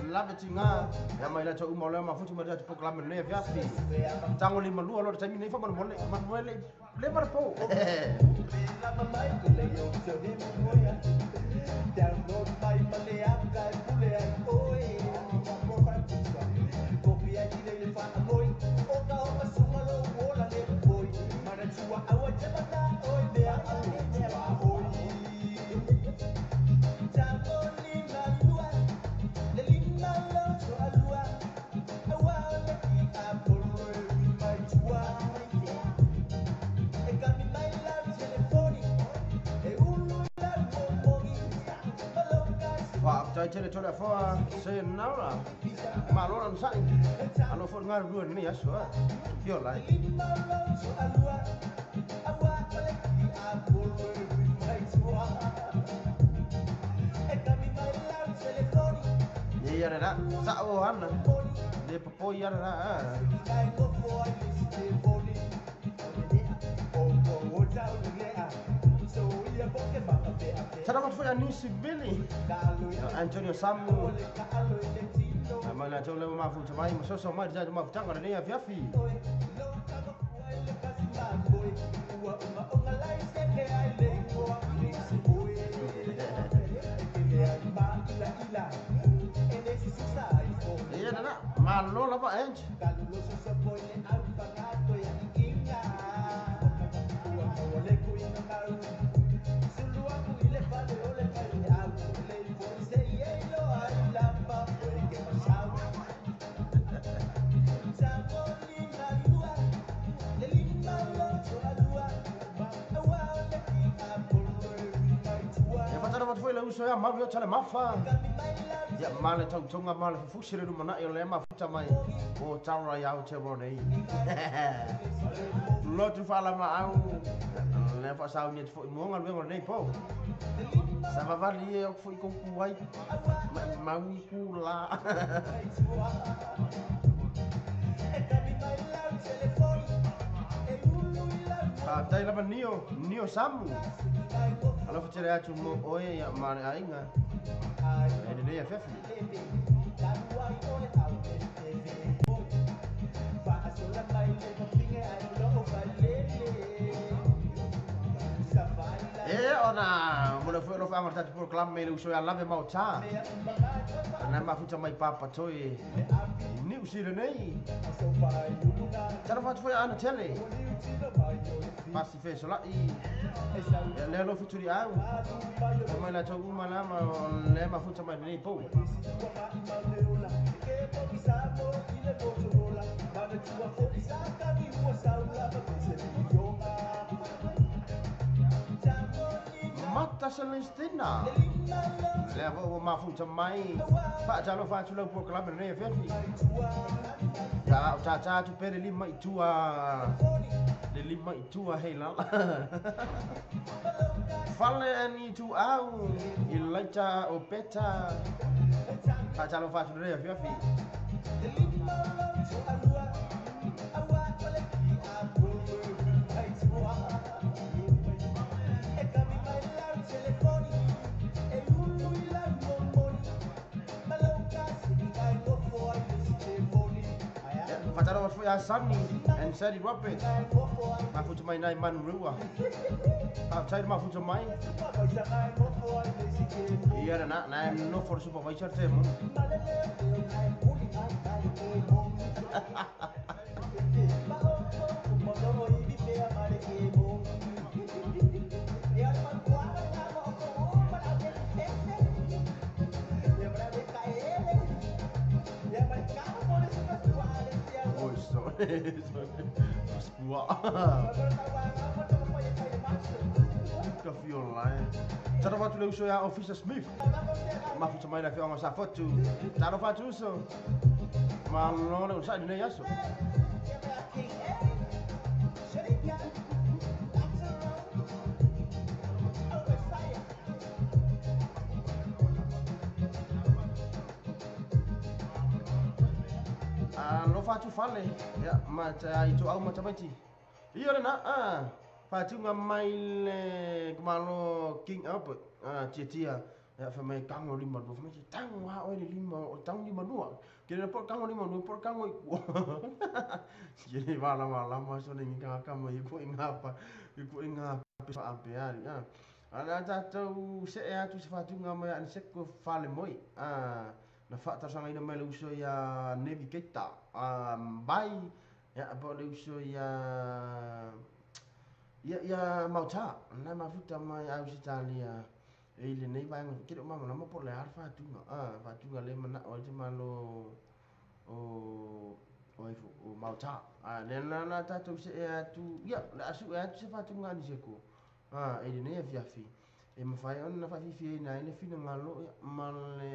Lave tinga. Ia mai la tau uma o lea mafutu mai atu pokalame lea fiafi. Tango lima lua loa taimi nei wha manuele. Manuele le marapo. Tai tele tole afoa se naura. Malo na sai. Alo fo ngar rua ni aso. Fio lai. Ia ra sa o hana. Le popo ia ra. Tara matu foi a Nisi Billy Antonio Samu mai la tau lewa mafu tamai masoso mai tau mafu tanga nei afiafi. Ia nana malo lava Ange. Uso ia mau ia tale mafa. Ia male tau tonga male fufusi le lumana i o le mafuta mai o taura iau te rone. Lotu whala ma au le whasau ni atu fo i muonga luenga nei po. Sa vavali e o fo i kouku ai. Mai maui ku la. Tai lava Nio, Nio Samu. Alofa tele atu mo oe ia mane ainga. E nei afefi. E ona mo le foi lo fa ngata proclame le uso ia lave mauta. Na mafuta mai papa toi. Ni usile nei. Tara fatu foi ana tele. Pasi fe sola i. Le lo futuri au. Mai la tau uma la ma le mafuta mai nei po. Mata Celestina. Le vo mafuta mai. Fa talo fa tu lo proclame nei fefi. Ta ta ta tu pere lima i tua. Le lima i tua hei lala. Fale ani tu au. I laita o peta. Fa talo fa tu le fefi. Fataro foi a Sunny and Sadie Roberts. Mafuta mai nai manrua. Tai mafuta mai. Ia na na no for supervisor te mo. Spua. Ka fio lai. Tara fatu le uso ia Officer Smith. Mafuta mai la fionga sa fotu. Tara fatu uso. Malo le usai nei aso. Lo fatu fale ya ma ta itu au ma tabaiti iyo na a fatu nga mai le malo King Albert a tia tia ya fa mai kango lima lo fa mai tang wa o le lima o tang lima nua ke le po kango lima nua po kango i ke le wala wala ma so ni ka ka mo i ko inga pa i ko inga pa a pe ari a ala ta tau se e atu se fatu nga mai an se ko fale moi a na whaatasanga ina mai le uso ia Navigator bai ia po le uso ia ia Mauta na mafuta mai Australia e le nei vaenga ke le mama na mo po le har whaatunga whaatunga le mana o te malo o o Mauta le na tātou se e atu ia le asu e atu se whaatunga ni se ko e le nei afiafi e mawhai ona whawhiwhi e nai le whina ngalo ia ma le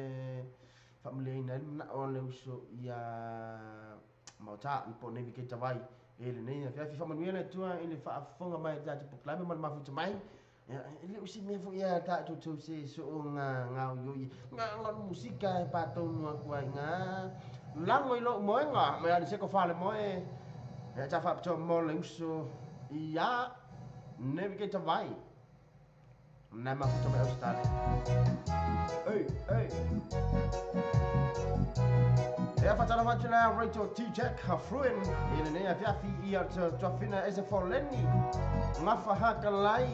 whamle na o le uso ia Mauta po Navigator vai e le nei afiafi whamanuia le tua i le whaafonga mai tātou poklame ma le mafuta mai le usi mea fo ia tātou tau se so o ngā ngā yoi ngā ngā musika e pātou nua kua ngā lango i lo moe ngā mea ni se ko whale moe e tā whapitoa mo le uso ia Navigator vai na mafuta mai Australia. Ei, ei. E whatara whatu la Rachel T. Jack Hafruen e le nei afiafi ia tuafina ese forleni ngafa haka lai.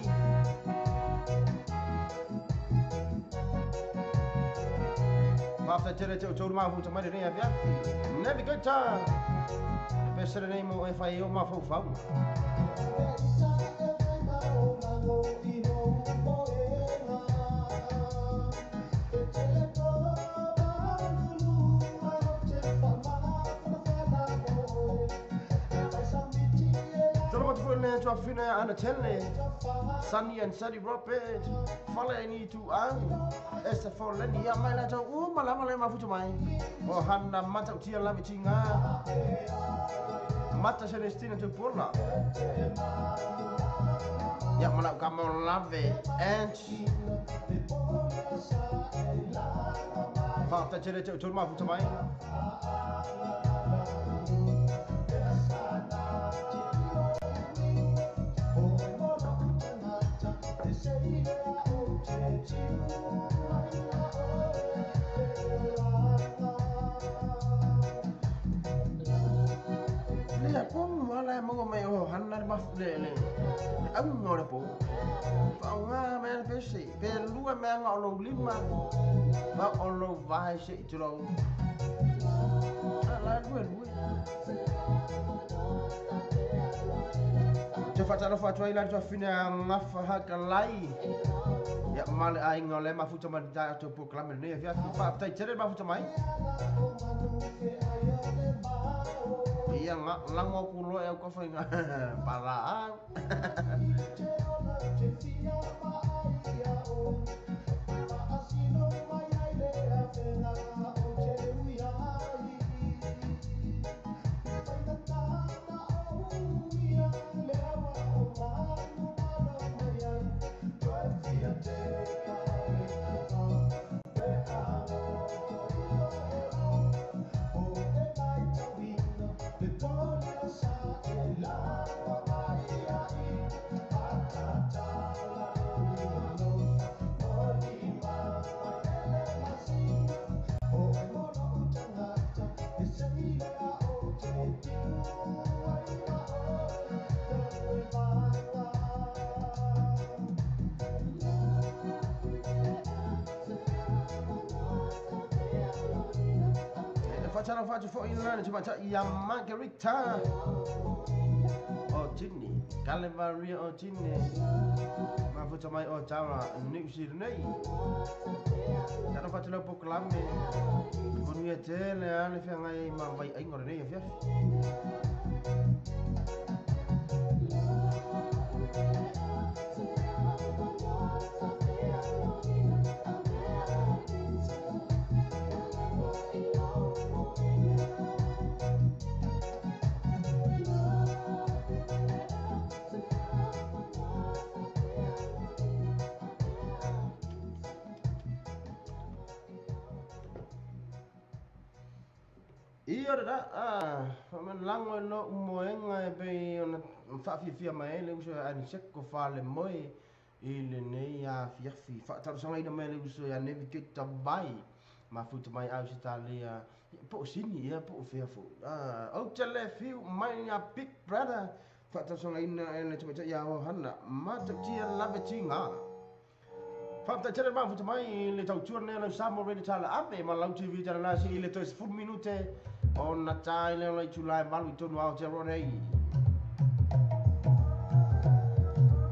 Whafta tere te o mafuta mai nei afiafi. Navigator. Pesere nei mo e whai o mafau. Tuafina ana tele Sunny and Sadie Robert Fale ni tu au Esa forleni ia mai la tau u malama le mafuta mai o hana mata utia la vitinga Mata Celestina tu pola ia mana ka mo lave and Fata tele te tu mafuta mai. Mo mai o hana ma le le au ngora po pa nga me pe se pe lua me nga lo lima va o lo vai se tro la lua lua te fatara fatua ila to fina ngafa haka lai ya male ai ngole mafuta mai ta to proclame ne ya fa tai tere mafuta mai ia lango kulo e ko whainga para. Fatara fatu fo ina ni mata ia Margarita o Tini Calvaria o Tini mafuta mai o Tara New Zealand Tara fatu le poklame manuia tele ale whangai ma vai ainga nei afiafi. Ia rā, whamalango e no umoenga e pei ona whaafifia mai le uso e aniseko whale moe i le nei a fiafi. Whaatarosanga ina mai le uso e a navigate vai. Mafuta mai au se tālea. Po sini ia, po whea fo. Au te le fiu mai a Big Brother. Whaatarosanga ina e le tumaita ia o hana. Matatia lave tinga. Whaatai tere mafuta mai le tautua nea lau Samoa Radio Tala Ave ma lau TV tala nasi i le toe 10 minute o na tai leo lai tūlai malu i tonu Aotearoa nei.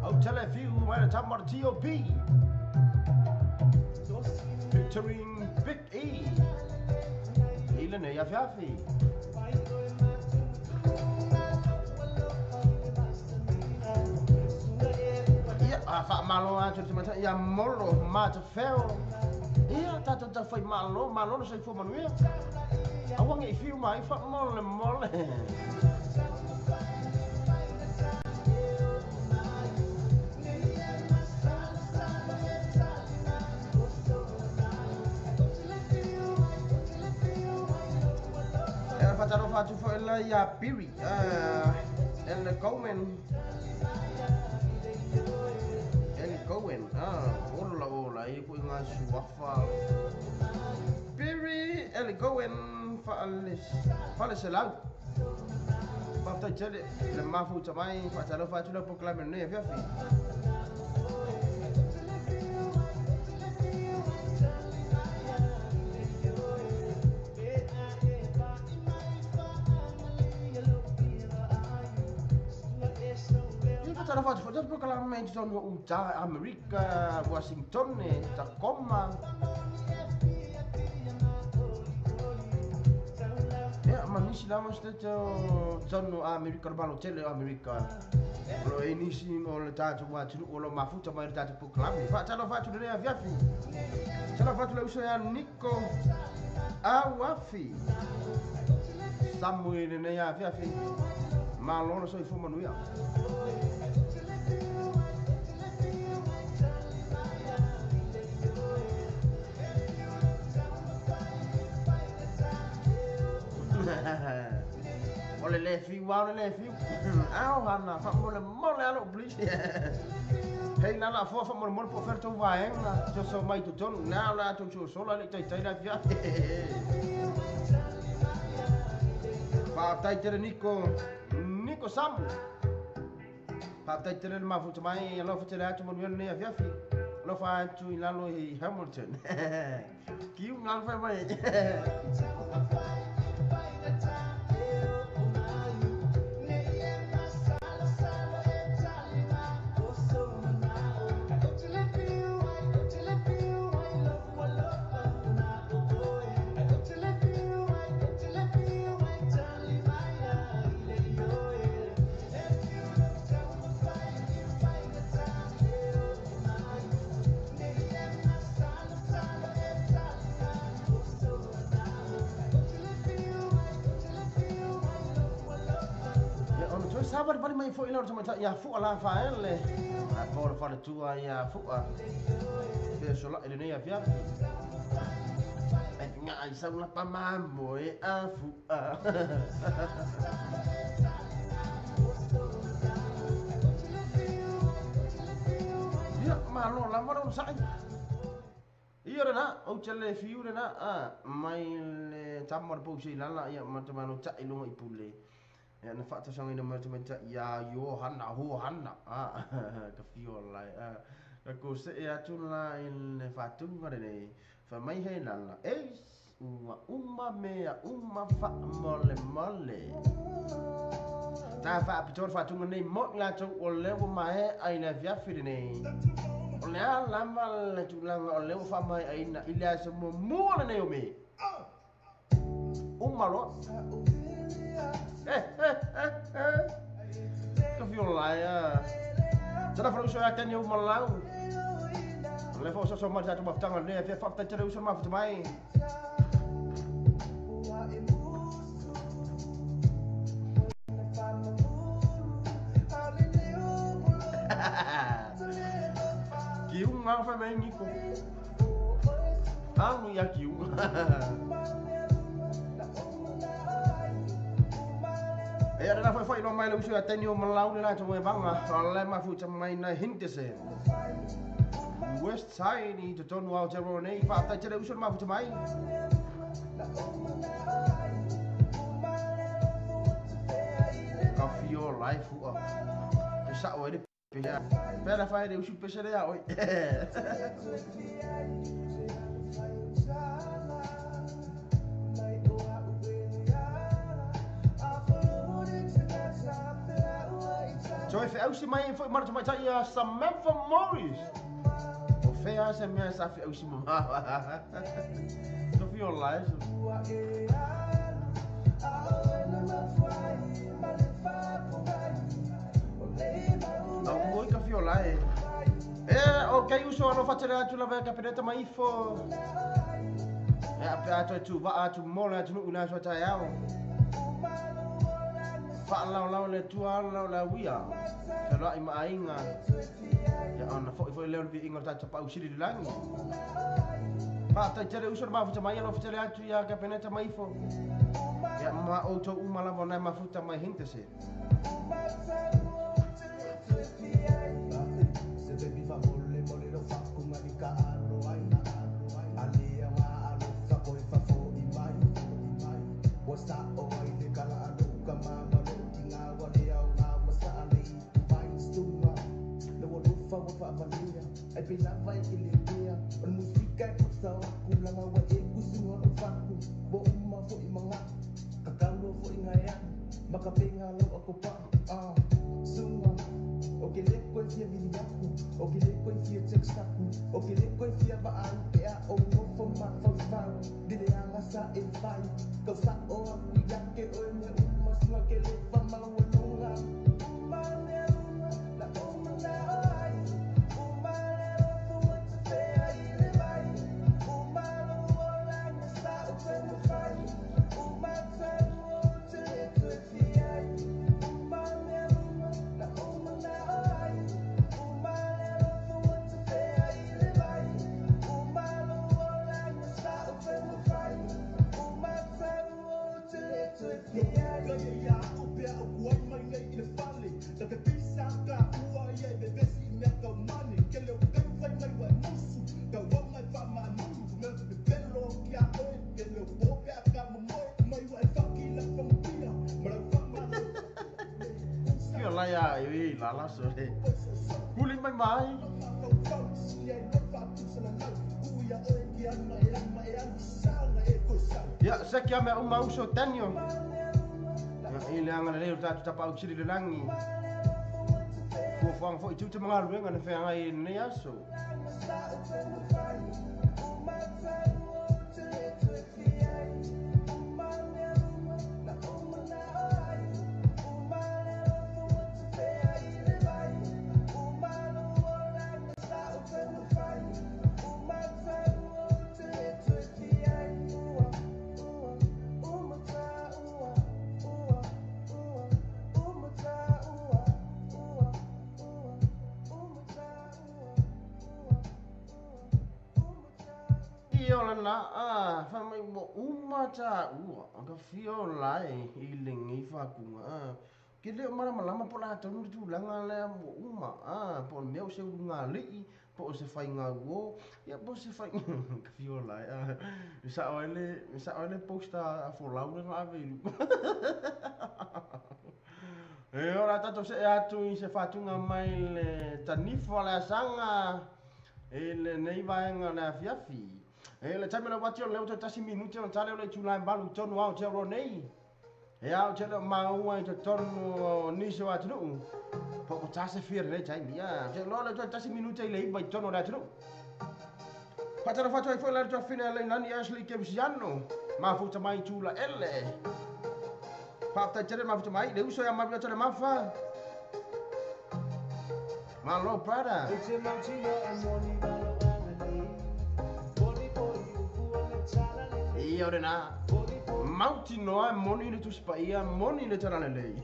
Au tele fiu mai le tama o T.O.P. Featuring Big E. I le nei afiafi. Ia, a whaamalo atu te mata, ia molo mata wheo. Ia, tātou tau whai malo, malo na saifua manuia. Awangi i whiu mai, whaamole mole. Era whataro whatu whaela ia Piri, ele Cohen. Ele Cohen, ola ola, e koe ngā suafa. Piri, ele Cohen, whale se lau. Whaftai tele, le mafuta mai, whataro whatu lau pokalame nei fiafi. Utah, Amerika, Washington, Tacoma. Ya, manisi lama se te tonu Amerika, malo tele Amerika. Lo enisi o le tātou atunu o lo mafuta mai le tātou pokalame. Whaatalo whaatu le rea fiafi. Talo whaatu le uso ia Nico Awafi. Samuel le rea fiafi. Malo so i fumanuia. Ole le fiu, ole le fiu. Au hana, whaamole mole alo, please. Hei nana, fua whaamole mole po wherto vaenga. Toso mai totonu, nā la tau tau sola le taitai la fia. Whaatai tere Nico, Nico Samu. Whaatai tere le mafuta mai, alofa tere atu manuia nei a fiafi. Alofa atu i lalo i Hamilton. Kiu ngā whai mai. Sabari bari mai foi lau tamaita ia fua la faele. A pora fale tua ia fua. Pe sola ele nei afia. E nga ai sa una pa mambo e a fua. Ia malo la maro sai. Ia rena, o tele fiu rena a mai le tamar pousi lala ia matamano ta ilunga ipule. Ya na whaatasanga ina mai ia Johanna, Hohanna, ka whio lai, ka ko se e atu la i le whātunga rene, wha mai hei lala, eis, ua uma mea, uma wha mole mole. Tā whaapitora whātunga nei mo i lātou o lewa mae ai na fiafi rene. O lea lama le tūlanga o lewa wha mai ai na i lea sa mua le nei o me. Uma loa. Ka fio lai a. Tala fa uso ia tani o malau. Le fo so so mai tatu maftanga le fia fa tele uso mafuta mai. Kiunga fa mai niko. Anu ia kiunga. E ara fa fa ilo mai le uso ia tani o malau le la to banga. Le mafuta mai na hinte se. West Side i totonu Aotearoa nei, faafetai tele uso le mafuta mai. Ka fio lai fua. Te sao ai le pesa. Pera fai le usu pesa lea oi. Toi whiausi mai foi mara tamaitai ia Samantha Morris. O whea se mea sa whiausi mama. Tofi o lai. Au moi ka fio lai. E, o kei uso alo whatere atu lava e kapeneta mai ifo. E ape atu e tu waa atu mole atu nuu la sua tai ao. Whaalau le tua lau la wia. Te roa i maainga. Ia ona foi foi leo le inga tata pau siri langi. Whaatai tere uso mafuta mai alo whatere atu ia kapeneta mai ifo. Ia ma outou uma lava nai mafuta mai hinte se. Lala sore. Kuli mai mai. Ia se kia mea uma uso Daniel. Ia i le anga le tatu tapa au siri le langi. Fuafuaga foi tiute ma galuega na feagai i lenei aso. Na fa mai mo uma ta ua ka fio lai i lengi fa kunga ke le mara malama po la tonu tu langa le mo uma po meu se unga li po se fai nga wo ya po se fai ka fio lai sa ole posta a for lau le ave e ora tato se atu i se fatunga mai le tanifo la sanga e le nei vaenga la fiafi. E le taimi le wati o leo te tasi minute o tale o le tūlai mbalu tonu au te ro nei. E au te leo maua i te tonu nisi o atunuu. Po o tase fia le taimi ia. Te loa le te tasi minute i le iwa i tonu o le atunuu. Patara whatu ai foi le tuafine le nani Ashley Kemsiano. Mafuta mai tūla ele. Faafetai tele mafuta mai le uso ia mafuta tele mafa. Malo brother. Ia ore na. Mauti noa moni le tuspaia moni le talalelei.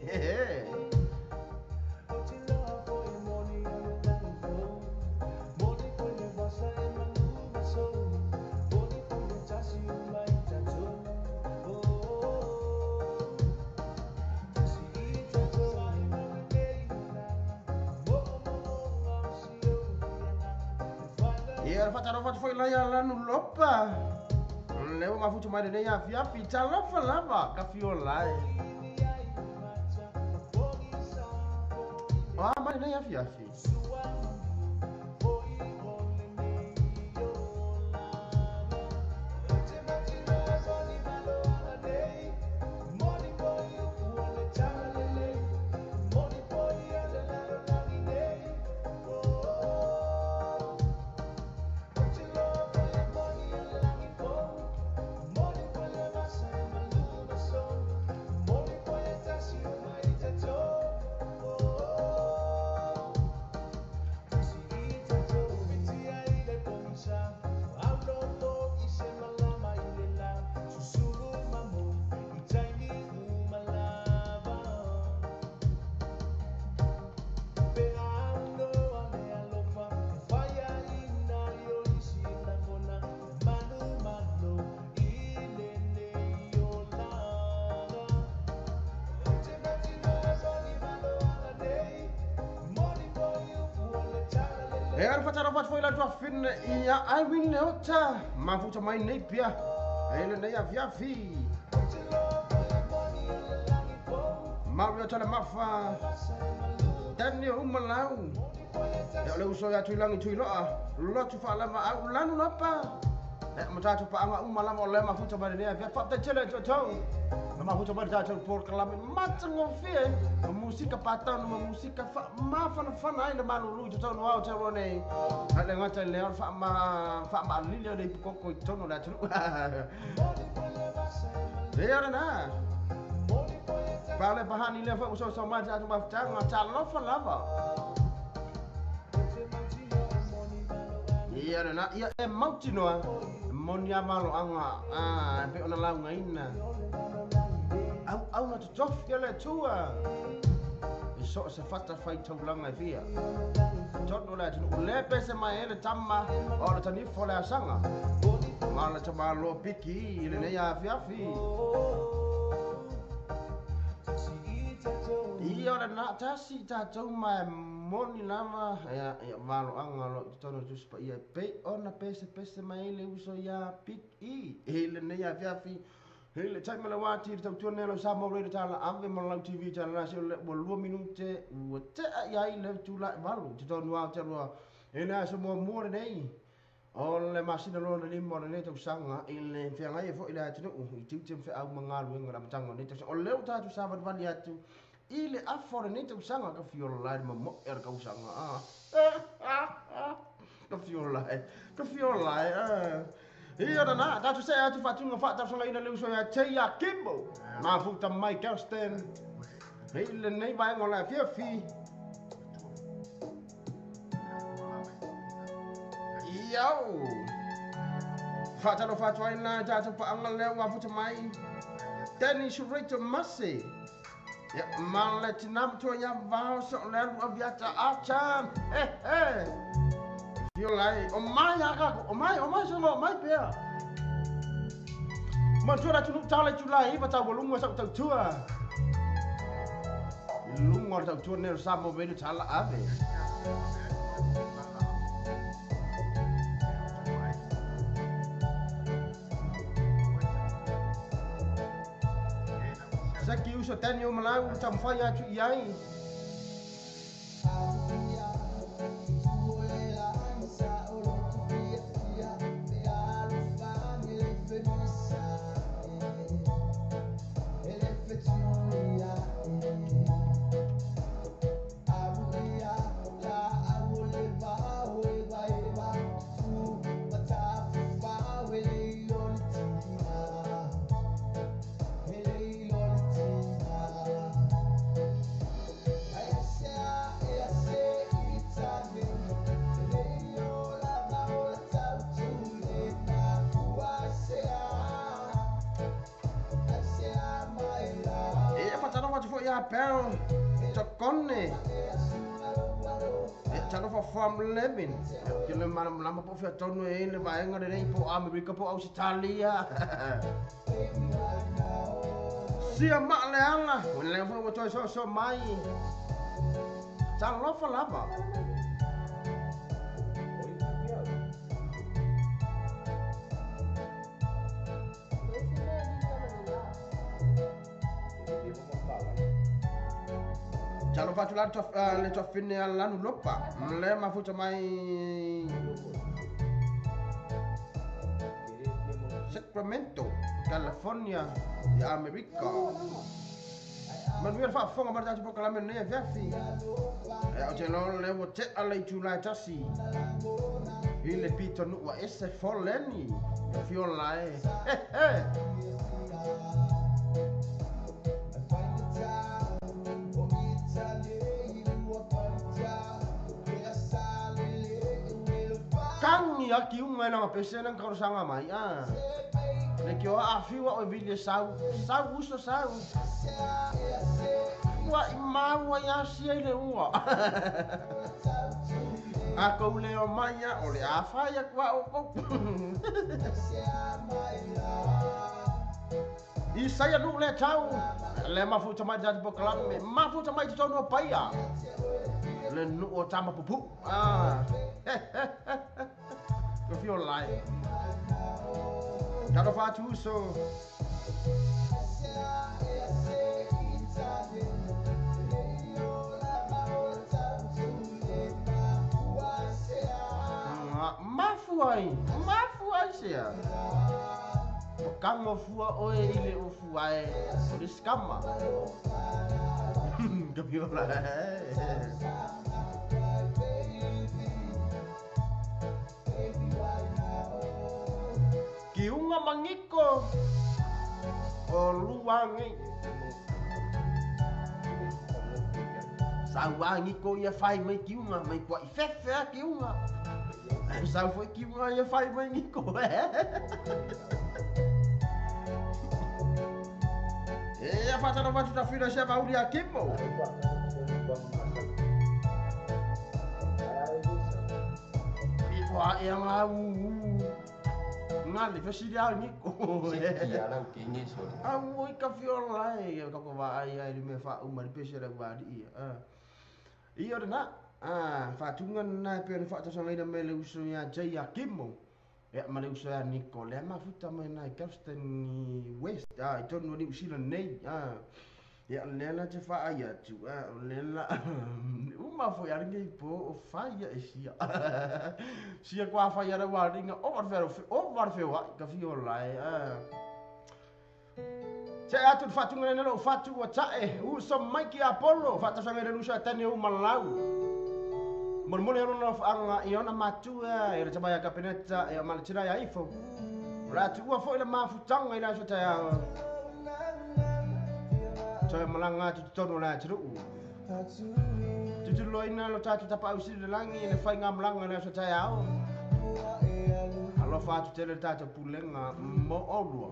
Ia whataro foi lai ala nu lopa. Leo mafuta mai nei afiafi talofa lava ka fio lai. Ah mai nei afiafi. Whataro foi la tua fin ia ai win le ota mafuta mai nei pia ele nei afiafi Mario tala mafa Daniel umalau ya le uso ya tuilangi tuiloa lotu fa lava au lanu lapa e matatu pa anga umalava le mafuta mai nei afia fa tele to to mafuta mai ta por kalame matango fie musika patano ma musika fa ma fana ai le malulu to no au te rone ale ngata le fa ma lile le koko tono la tu e na pale bahani le fa uso so ma ta ma ta ta lofa lava ia na ia e mauti noa monia malo anga a pe ona launga ina au au na tof ia le tua so se fata fai taulanga e fia tono la tunu le pese mai ele tama o le tani fo le asanga ma le tama lo piki ile nei afiafi ia ora na tasi tatou mai moni lava ia valo anga lo tono tuspa ia pe ona pese pese mai le uso ia piki ile nei afiafi hele tai mala wati tau tuane lo sa mo re tala ave mo lau TV tala la se le mo 2 minute ua te ia i le tula valu te tonu au te rua ena so mo mo nei o le masina lo le mo le tau sanga ile whianga e fo ile atunu i tiute mfe au mangalu enga la matanga nei tau o leo tatu sa vali atu ile afore nei tau sanga ka fio lai mo mo er ka usanga ka fio lai ia na tatu se atu fatunga fa tau sanga ina le uso ia te ia kimbo mafuta Mike Austin ile nei vai ngola fiafi Yo! Fatalo fatwa ina tatu pa anga leo mafuta mai Dennis Rita Masi Ya maleti namto ya vao so leo aviata achan eh Fio lai o mai aka o mai so mai pea Matura tunu tale tulai iwa tau walunga sa tau tua Lunga tau tua nero sa mo venu tala ave Saki uso Daniel Malau tamfai atu iai ia Bell Tokone. E talofa from Levin. Ke le mana lama po fia tonu e le vaenga le nei po Amerika po Australia. Sia ma le anga, le fo mo toi so so mai. Talofa lava. Talofa tu la le tofine ala nu lopa. Le mafuta mai Sacramento, California, ya Amerika. Manuel fa fonga mar tatu pokalame ne fiafi. E o te lo le wo te ala i tulai tasi. I le pito nu wa ese foleni. E fiola e. He. Kangi a ki unga na pese nang karosanga mai a. Le ki o a fiwa o vile sau, sau uso sau. Ua i maua ia sia i le ua. A kou le o mai a, o le a whai a kua o kou. I saia nu le tau, le mafuta mai tatu pokalame, mafuta mai tonu o paia. Le nu o tama pupu. Ah. Ko fio lai. Talo fatu so. Mafuai, mafuai sia. Kango fua oe i le o fuae, o le skama. Ka fio lai. Kiunga mangiko o luangi. Sauangi ko ia whai mai kiunga, mai kua i whewhea kiunga. Sau foi kiunga ia whai mai ngiko. E a whatana watu ta whira sea mauri a kimo. Iwa e anga uu. Ngā le whesiri au ngiko. Se ki ala u kingi so. Au oi ka fiola e ka ko va ai ai le me fa uma le pese le va di ia. Ia na a fa tunga na pe le fa ta sangai me le uso ia jai a kimo. E ma le uso ia Niko le mafuta mai na Galveston West a i tonu ni usila nei a. Ia le la te fa ai atu a le la uma foi a ngi po o fa ia e sia. Sia kwa fa ia wa ringa o war fero o war feo ka fio lai a. Se atu fatu ngene lo fatu wa tae u so Mikey Apollo fata sangai le lusa tane u malau. Mormone ona anga iona matua e le tamaya kapeneta e maletira ya ifo. Ratu ua foi le mafutanga ila so ta Toi malanga tu tonu la tru. Tu tu loina lo tatu tapa usi le langi le whai ngā malanga le so tai ao. Alofa atu tele tata pulenga mo olua.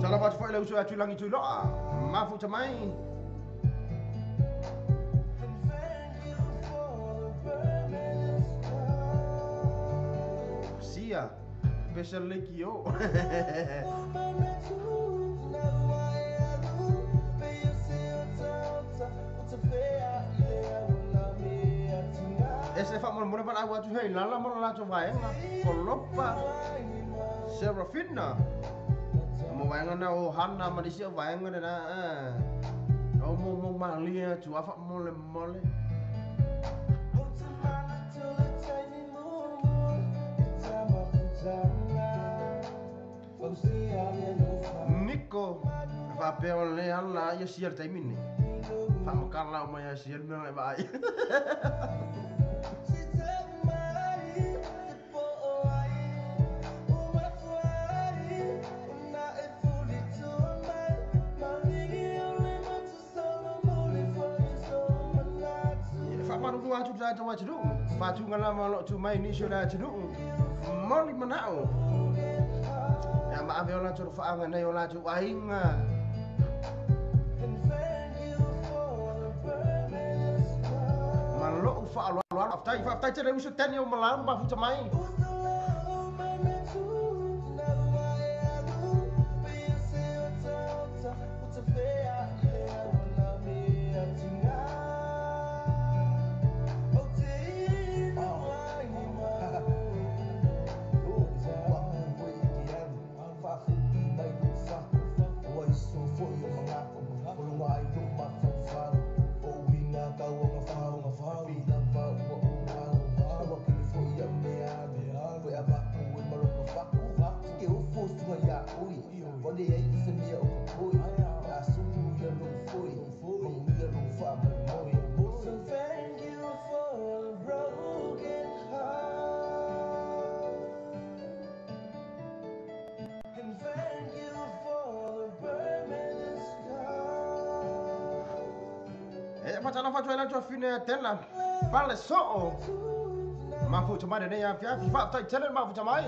Salawat foi le uso atu langi tu loa. Mafuta mai. Sia, pesa leki o. Ese fa mo mo fa agua tu hei lala mo la tu vaenga. Kolopa. Serafina. Mo vaenga na o Hana ma disi o vaenga na. O mo mo malia tu afa mole mole. Nico va pe o le ala ia sia taimine. Fa mo kala o mai sia me vai. Faatuga atu tatou atunuu, faatuga lava o loo tu mai nisi o le atunuu moli manao ia ma ave o latou faaga nei o latou aiga. Ma lou faaaloalo, faafetai, faafetai tele uso tani o malau mafuta mai. Fatana fatu ela tu fine tela pale soo mafuta mai nei afi faafetai tele mafuta mai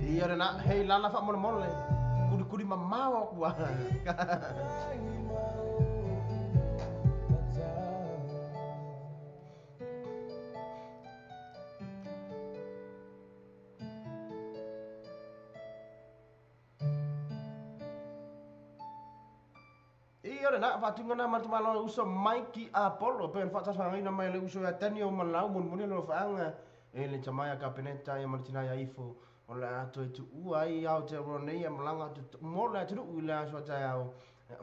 ia na hei lala fa mole kuli kuli mamao kua. Ia na fatunga na matumalo uso Mikey Apollo pe fatasanga mai le uso ya tani o malau mun mun lo faanga e le chamaya kapeneta ya martina ya ifo o la ato tu ua i au te ro nei ya malanga tu mo la tu u la so ta ya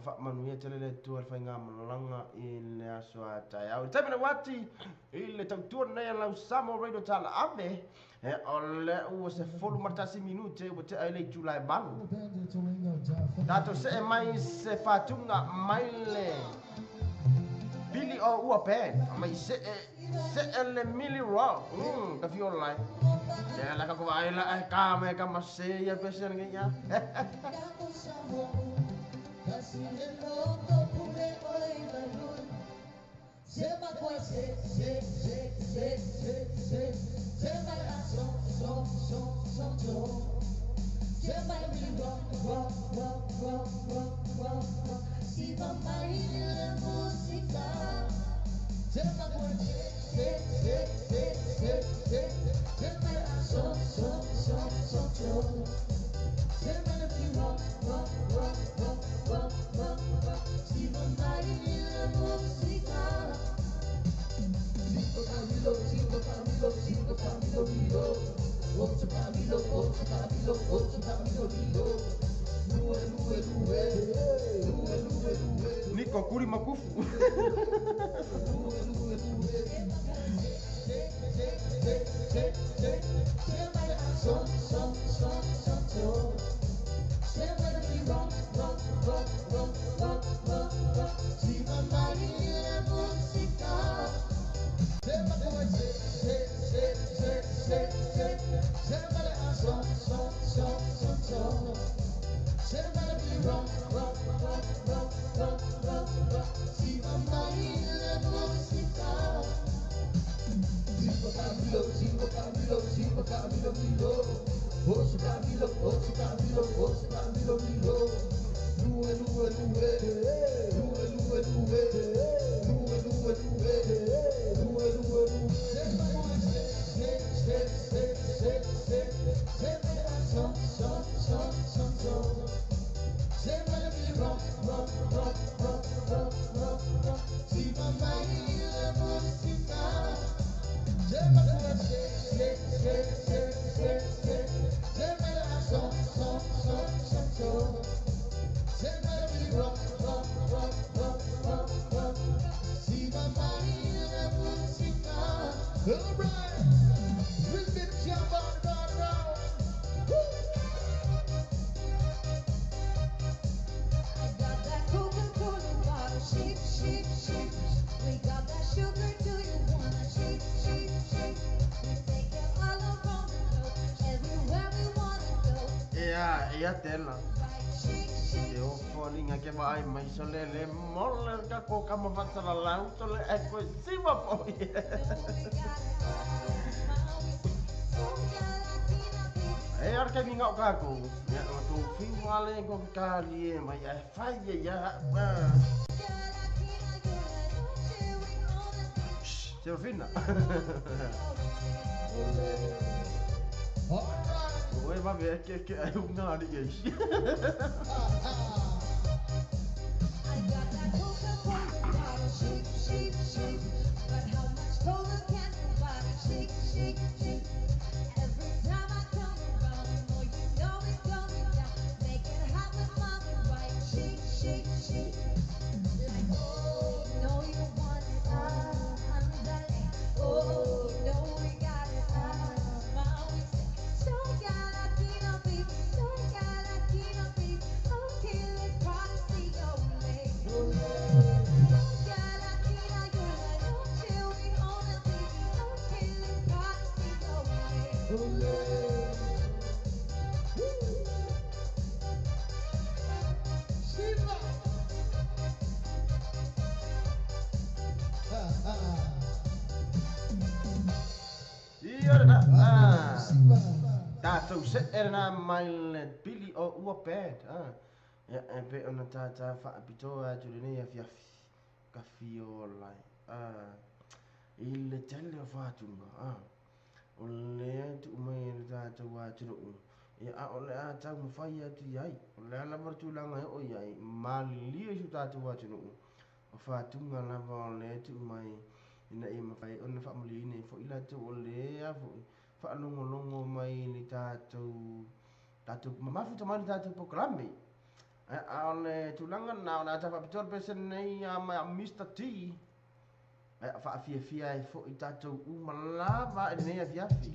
fa manu ya tele le tu al fainga malanga i le aso ta ya o te wati i le tautua nei la samo radio tala ave e o le u se folu martasi minute o te ai le July balu tato se mai se fatunga mai le Billy o ua pe mai se se le mili ro ka fi online ya la ka ko ai la ka me ka ma se ya pe se ngi ya. Niko kuri makufu. Ia tela. Te ofo linga ke vaai mai so le le mole ka ko ka ma fatsala lau so le e koe siwa po. E ar ke minga o kako. Ia o tō whiwa le ko ka lie mai e whai e ia. Te o whina. Oe mawe e ke ke ai unga ari e isi. I got that Coca-Cola bottle, shake, shake, shake. But how much cola can you bottle? Shake, shake, shake. Every time I come around, oh, you know it's going down. Make it hot with mama right. Shake, shake, shake. Like, oh, you know you want it, ah, andale. Oh, you know we got it, ah, maui. Soy Latino, baby, soy Latino, baby. Okay, let's party, see your leg. Ia na. Tātou se e rena mai le pili o ua pad. Ia e pe ona tātā whaapitoa atu le nei afiafi. Ka whio lai. I le tele o whātunga. O le atu mai e le tātou ātunu. Ia a o le a tau mwhai atu iai. O le ala martulanga e o iai. Malilia isu tātou ātunu. O whātunga lava o le atu mai. Ina e mawhai ona whaamuli ina i fo ila tau o le a fo. Whaalongolongo mai le tātou tātou mamafu tamai le tātou pokalame. A o le tūlanga nā o le ata whapitoa pese nei a mai a Mr. T. A whaafiafia e fo i tātou umalava e nei afiafi.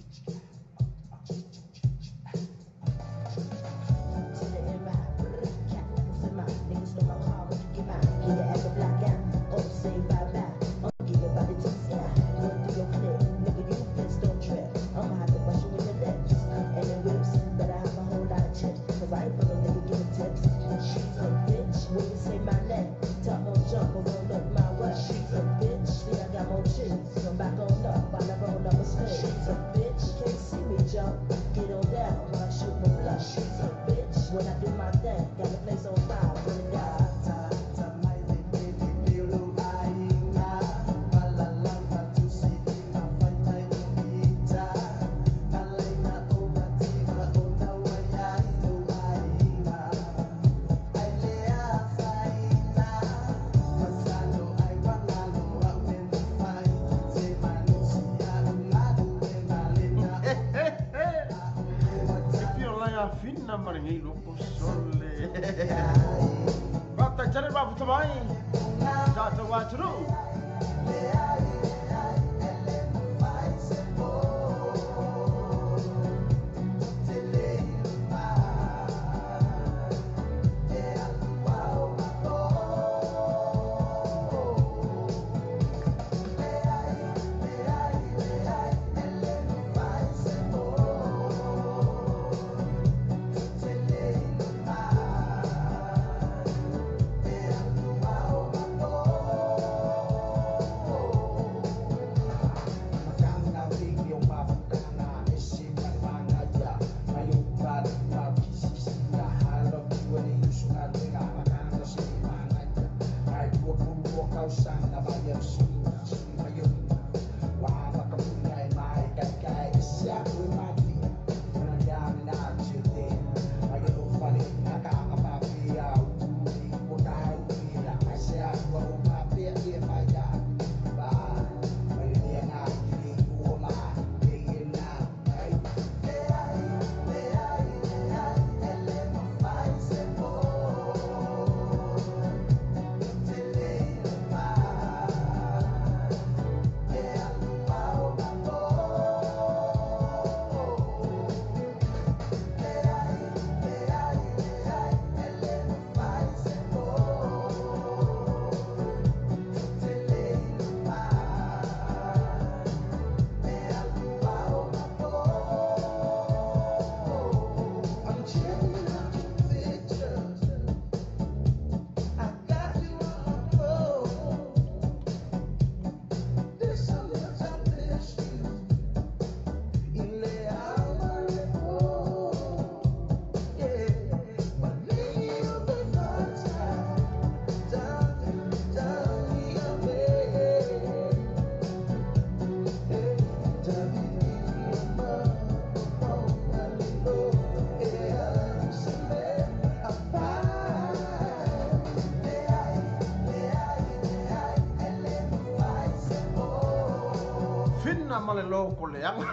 Fina ma le loko leaga.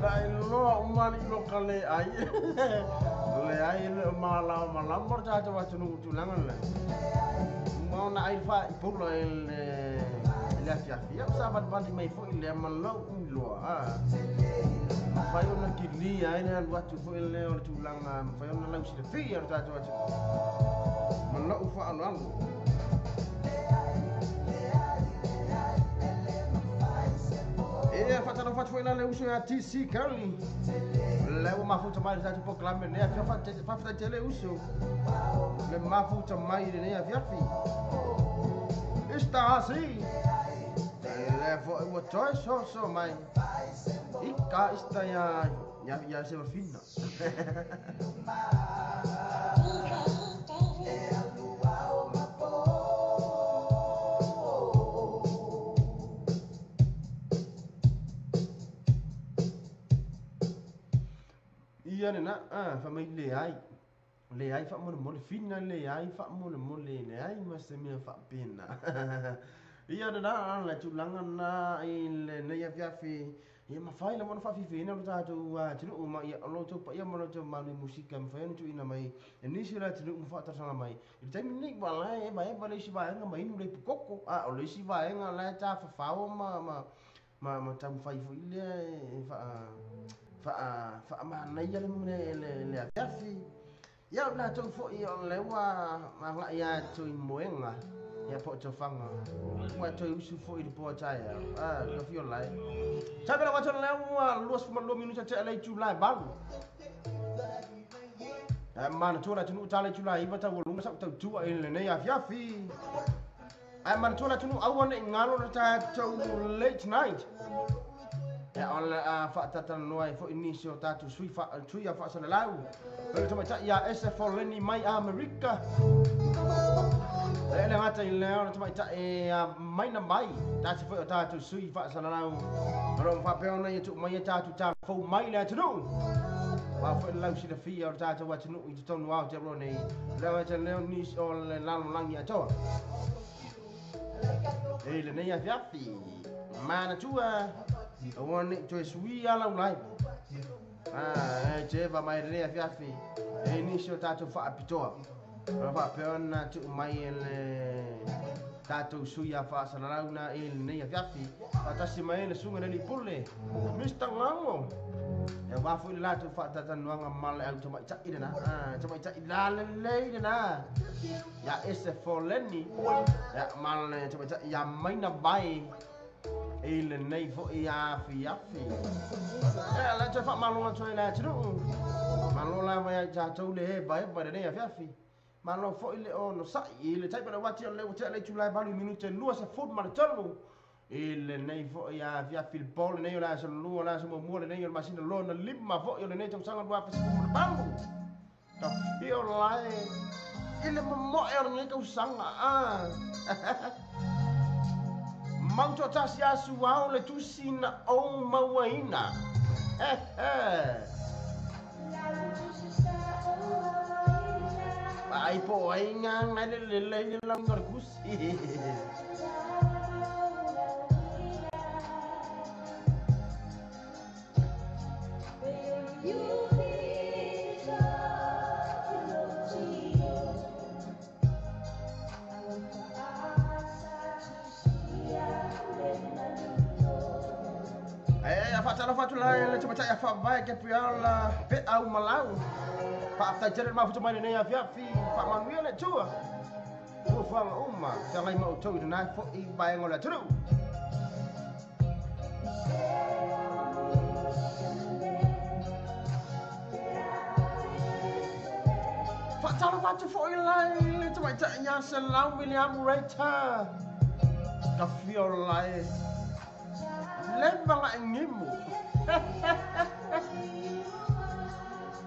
La iloa uma alii lo ka le ai. Leai e le o malamalama le tatou atunuu i tulaga lena. Uma ona ai le faaipula i le le afiafi. Ia ua savalivali mai foi lea ma lou iloa. Mafai ona kilia ai le alu atu foi lea o le tulaga mafai ona lausilafia le tatou atunuu. Ma lou faaaloalo. Ia faatalofa atu foi la le uso ia TC Curly. Le ua mafuta mai le tatou polokalame lenei afiafi. Faafetai tele uso. Le mafuta mai lenei afiafi. Ista asi. Le foi ua toe soso mai. Ika ista ia ia ia se fina. Ia lena, fai mai leai. Leai faamolemole, fina leai faamolemole, leai ma se mea faapena. Ia lena, le tulaga na i lenei afiafi. Ia mafai lava ona faafifiina lo tatou atunuu ma ia o lo outou paia ma lo outou mamalu i musika e mafai ona tuuina mai e nisi o le atunuu ma faatalosaga mai. I le taimi lenei ua la e evaeva le isi vaega ma inu le ipukoko, a o le isi vaega la e tafafao ma ma ma ma taumafai foi lea e faa faa faamanaia le le le afiafi. Ia o latou foi o lea ua agai atu i moega ia po o tofaga ua toe usu foi i le po a taeao. Ah, ka fia ola ai. Tapena atu lea ua 22 minuta tea le itula e 8. Ae manatua le atunuu tala itula e 9 taualuga sa ou tautua i lenei afiafi. Ae manatua le atunuu aua ne i galo le tatou late night. Ia o le a faatatalanoa ai foi nisi o tatou sui fa, sui a faasalalau. Le tamaitai ia Ese Foleni mai Amerika. E le gata i lea o le tamaitai a maina mai, tasi foi o tatou sui faasalalau. O lo o faapea ona ia tuu mai e tatou tala fou mai le atunuu. Aua foi le lausilafia o le tatou atunuu i totonu o Aotearoa nei. Le gata i lea o nisi o le lalolagi atoa. I lenei afiafi, manatua, aua ne i toe suia lau live. Ah, e teva mai lenei afiafi, e nisi o tatou faapitoa. O faapea ona tuu mai e le tatou sui a faasalalau na i lenei afiafi. Faatasi mai ai le susuga i le Alii Pule, Mister Ngango. E aua foi le latou faatatalanoaga ma le au tamaitai lena. Ah, tamaitai lalelei lena. Ia ese Foleni, ia ma le tamaitai ia Maina Vai i lenei foi afiafi. Ia, le toe faamalo atu ai le atunuu. Malo lava ia i tatou le evaeva i lenei afiafi. Malo foi le onosai i le taimi o le uati o le ua tea le itula e 8 i minute 23 i lenei foi afiafi le po lenei o le aso lua o le aso muamua lenei o le masina lona lima foi o lenei tausaga 2018. Tafio lae i le momoe o lenei tausaga. Ah. Mau toatasi asu ao le tusi na ou mauaina. He he. Ai po ai nga ngai le le le le lauga o le kusi. E a faatalofa atu la le tamaitai a faavae Gabriel Peau Malau. Faafetai tele le mafuta mai lenei afiafi. Faamanuia le Atua. Fuafuaga uma feagai ma outou i lena foi vaega o le atunuu. Faatalofa atu foi la i le tamaitai ia Selau William Reiter. Ka fia ola e. Leva nga ngimu.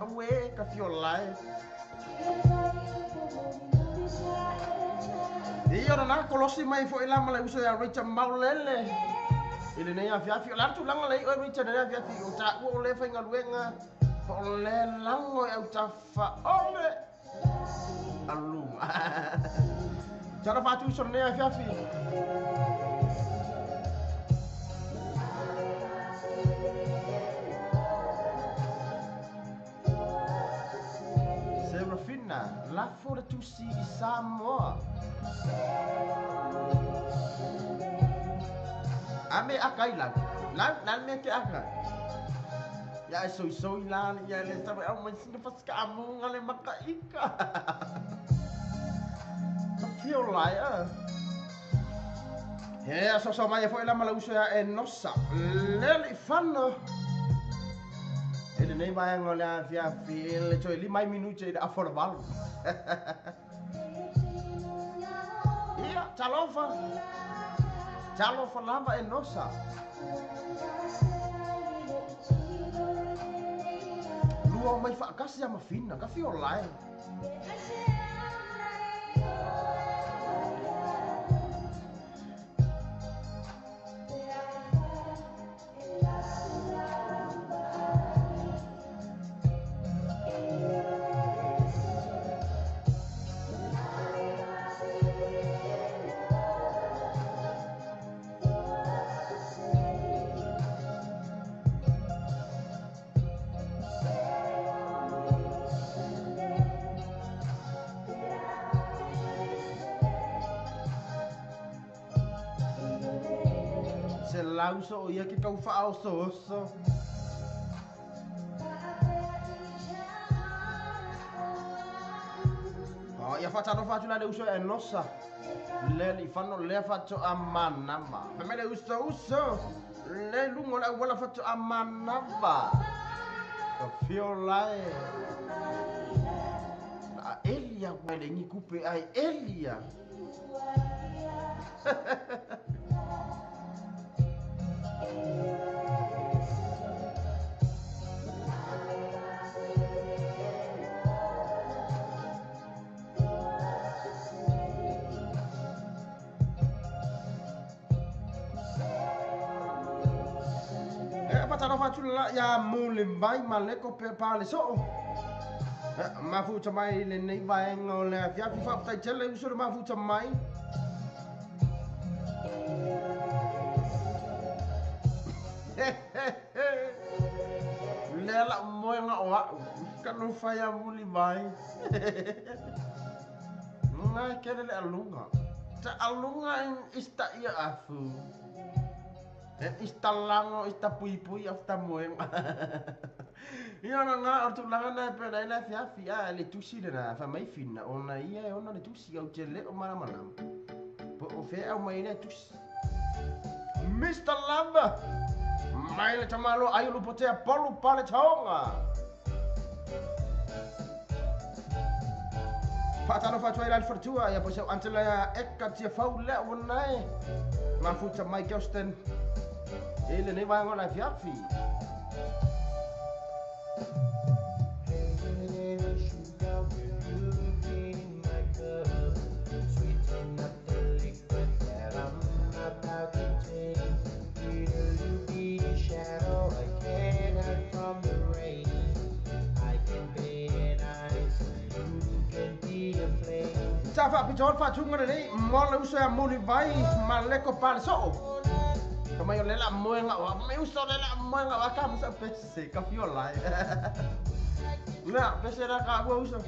Aue, ka fia ola e. Ia ona na kolosi mai foi la ma le uso ia Rita Maulele. I lenei afiafi, o le a le tulaga lea i oe Rita i lenei afiafi, o taua o lea faigaluega, po o le lago e autafa ole aluga. Talofa atu uso lenei afiafi. tusi i Samoa. Ame akai lau. Lau lau me ke akai. Ya soi soi la ya le sa au mai sina fasika amunga le makaika. Ka fio lai a. He so so mai foi la mala uso ya enosa. Le le fano. Ele nei vai ngola fia fi le toi li mai minute i afora valu. Ia talofa. Talofa lava enosa. Lua mai faakasi ia mafina, ka fio lai. Lauso ia ke kau whaoso oso. Oh, ia whatano whatuna le uso e nosa. Le li whano le whato a manama. Pemele uso uso. Le lungo le wala whato a manama. Ka whio lai. A Elia wale ngi kupe ai Elia. Ya muli vai maleko pe pale so. Mafuta mai le nei vai ngole fia fi fa tai tele uso mafuta mai. Le la moenga o ka no fa ya muli vai. Ngai kele le alunga. Ta alunga ista ia afu. Ista lango, ista pui pui, afta moenga. Ia na ngā o tūlanga nā pēna ina fia fia le tusi le nā wha mai fina o na ia e ona le tusi au te le o mana mana. Po o whea au mai ina tusi. Mr. Lava! Mai le tamalo ai ulu potea polu pale taonga. Whaatano whaatua ila alwhartua ia po seu antela ia eka tia faulea wana e. Mafuta Mike Austin. Ele nei vai ngola fiafi. Tafa pitol fa tunga nei mola uso ya muli vai maleko palso. Kama yo lela moenga wa me uso lela moenga wa ka musa pese ka fiola. Na pese ra ka uso.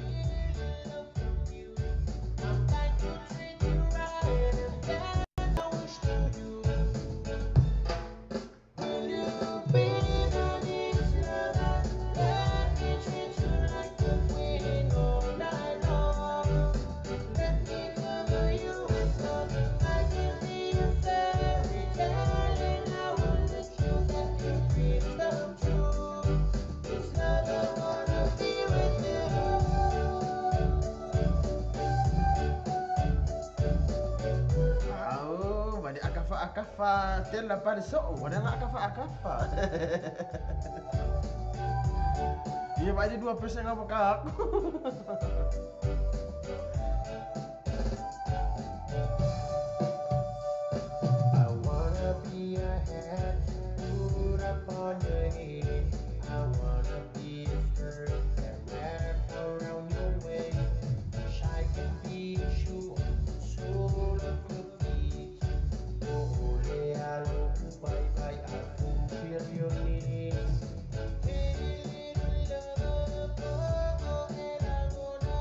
Akafa tela pariso wana akafa akafa. Ia vai de 2% apa ka aku. I wanna be a hat put up on your head. I wanna be a skirt that wrap around your waist. Wish I can be a shoe on the sole of your feet. Bye bye, I fulfill your needs. Hey, little lover, oh, and I wanna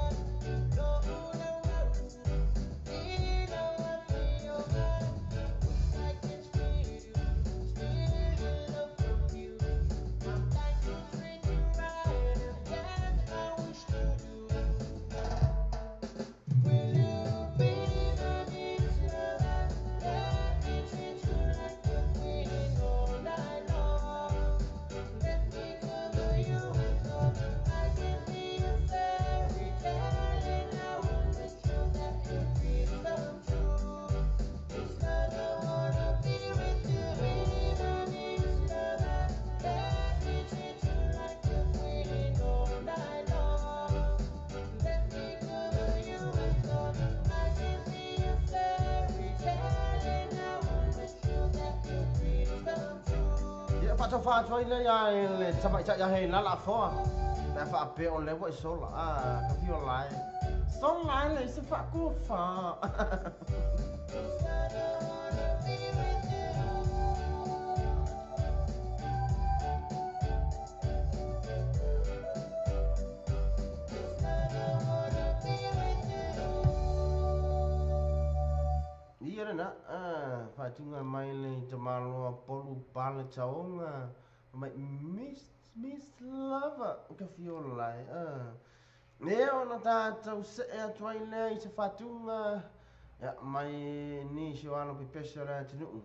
Ia faataufa atu ai lea ia le tamaitai ia hei la lafoa. Pe a faapea o lea ua e sola, ka fiola e. Sola e leai se faakufa. Ia lena, faatuga mai le tamaloa polu pale taoga, mai Miss, Miss Lover, ka fiola e. Ea ona tatou see atu ai lea i se faatuga, ia, mai nisi o alo pepese o le atunuu.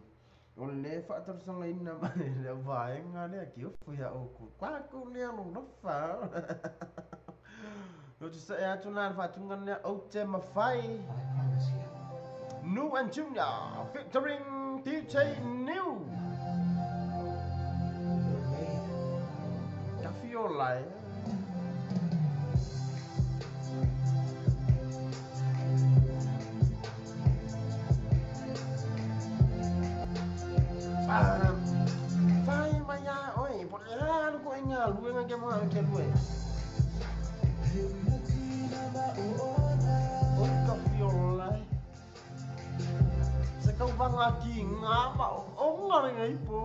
O le faatalosagaina mai le vaega lea ke ofo ia oukou. Kwaku lea lo lofa. O te see atu la le faatuga lea ou te mafai. New and Junior featuring DJ New. Ka fiola e. Fai mai ia oe, po le alu ko inga luenga ke mo ke lue. O ka fiola e. Se kau vanga ki ngā ma o ngā ngai po.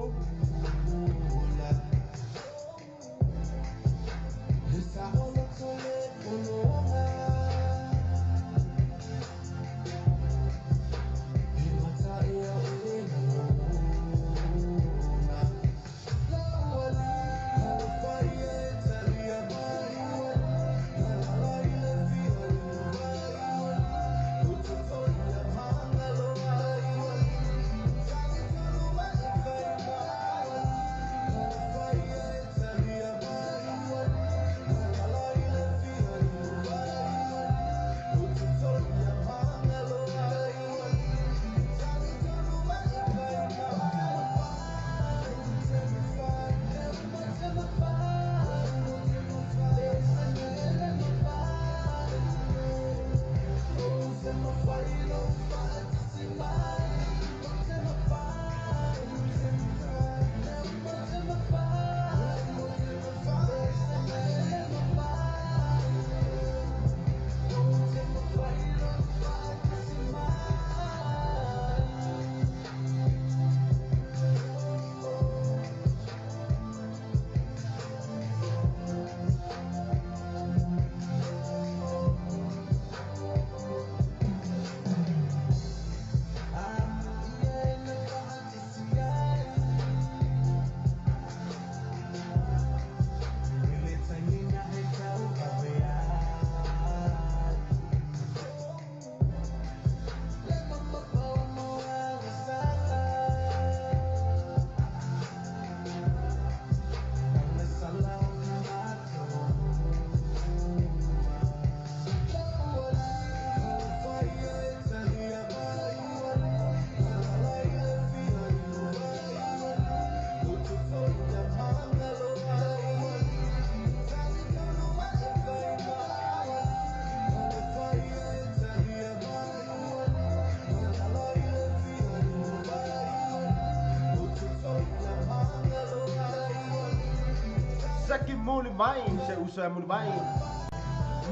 Saki muli mai, se usa muli mai.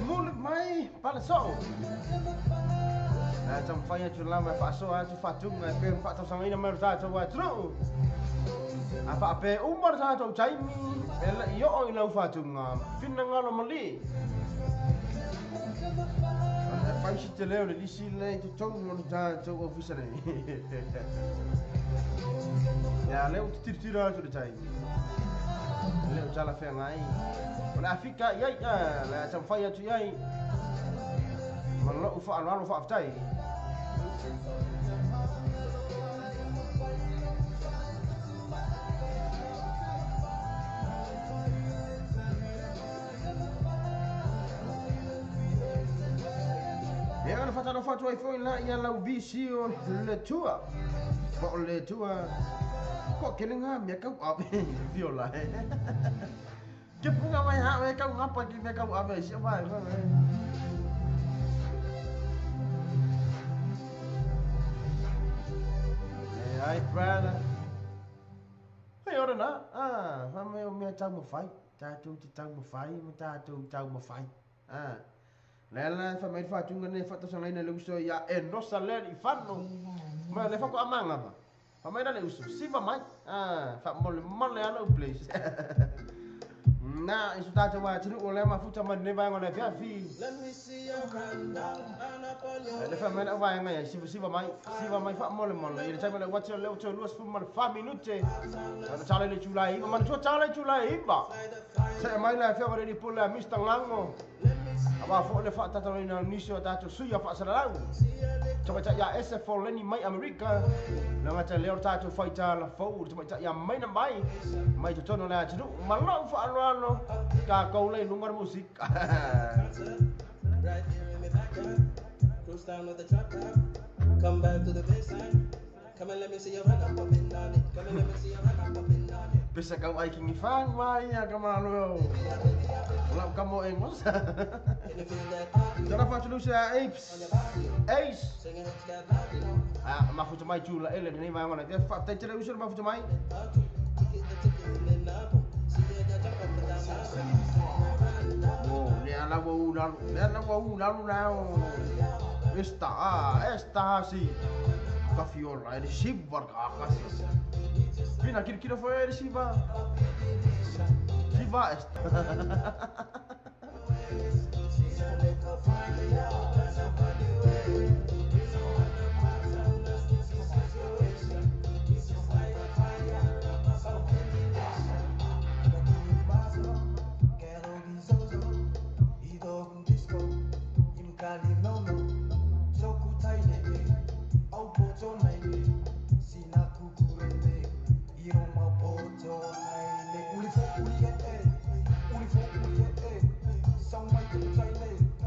Muli mai, pala so. Tamfai atu lava e faasoa atu faatuga e pei ona faatausagaina mai o le tatou atunuu. A faapea uma le tatou taimi e le'i oo i lau faatuga finagalo malī. E fai si te leo le lisi lea i totonu o le tatou ofisa nei. Ia lea ua titilotilo atu i le taimi. E le o talafeagai. O le a fika i ai, le a taumafai atu i ai ma lou faaaloalo faafetai. Ia ona faatalofa atu ai foi la ia lau VC o le Tua. Po o le Tua ko kele ngā mea kau ave viola e. Ke punga mai ha e kau ngapa ki mea kau ave si vai. Ai brother. Hey ora na, a, fa mai o mea taumafai, tatou te taumafai ma tatou taumafai. A, le ala fa mai faatuga nei faatasagaina le uso ia Enosa lea alii fano. Ma le faatoa magava. Fa mai le uso, siva mai. A, faamolemole ala u please. Na, iso tatou atunuu o lea mafuta mai lenei vaega o le afiafi. Le fa mai lau vaega ia, siva siva mai, siva mai faamolemole. I le taimi o le uati o lea ua toe 24 minute. Ona tala i le itula e 9, manatua tala i le itula e 9. Se'e mai le afioga i le pule a Mr. Gago. Aua foi le faatataloina o nisi o tatou sui a faasalalau. Tamaitai ia ese Foleni mai Amerika. Le gata lea o le tatou faitala fou, le tamaitai ia maina mai, mai totonu o le atunuu. Ma lou faaaloalo, tatou le i luga o le musika. Right here in my backyard. Cruise down with the drop top. Come back to the baseline. Come and let me see you run up up and down it. Come and let me see you run up up and down it. Pesa kau ai kingi fang mai ia ka malo. Lau ka mo engos. Can you feel that heartbeat Tara faatulusa on Apes. your body? Ace. Singing it's got body on. Ah, mafuta mai tula ele nei vai ngona. Te fa te tele uso mafuta mai. Ticket the ticket and then up. See you jump up and down. Oh, le ala wa u lalu. Le ala wa u lalu lao. Esta, ah, esta si. Ka fiola ele sivar ka akasi. Pina kira kira foi ele siva. Siva esta.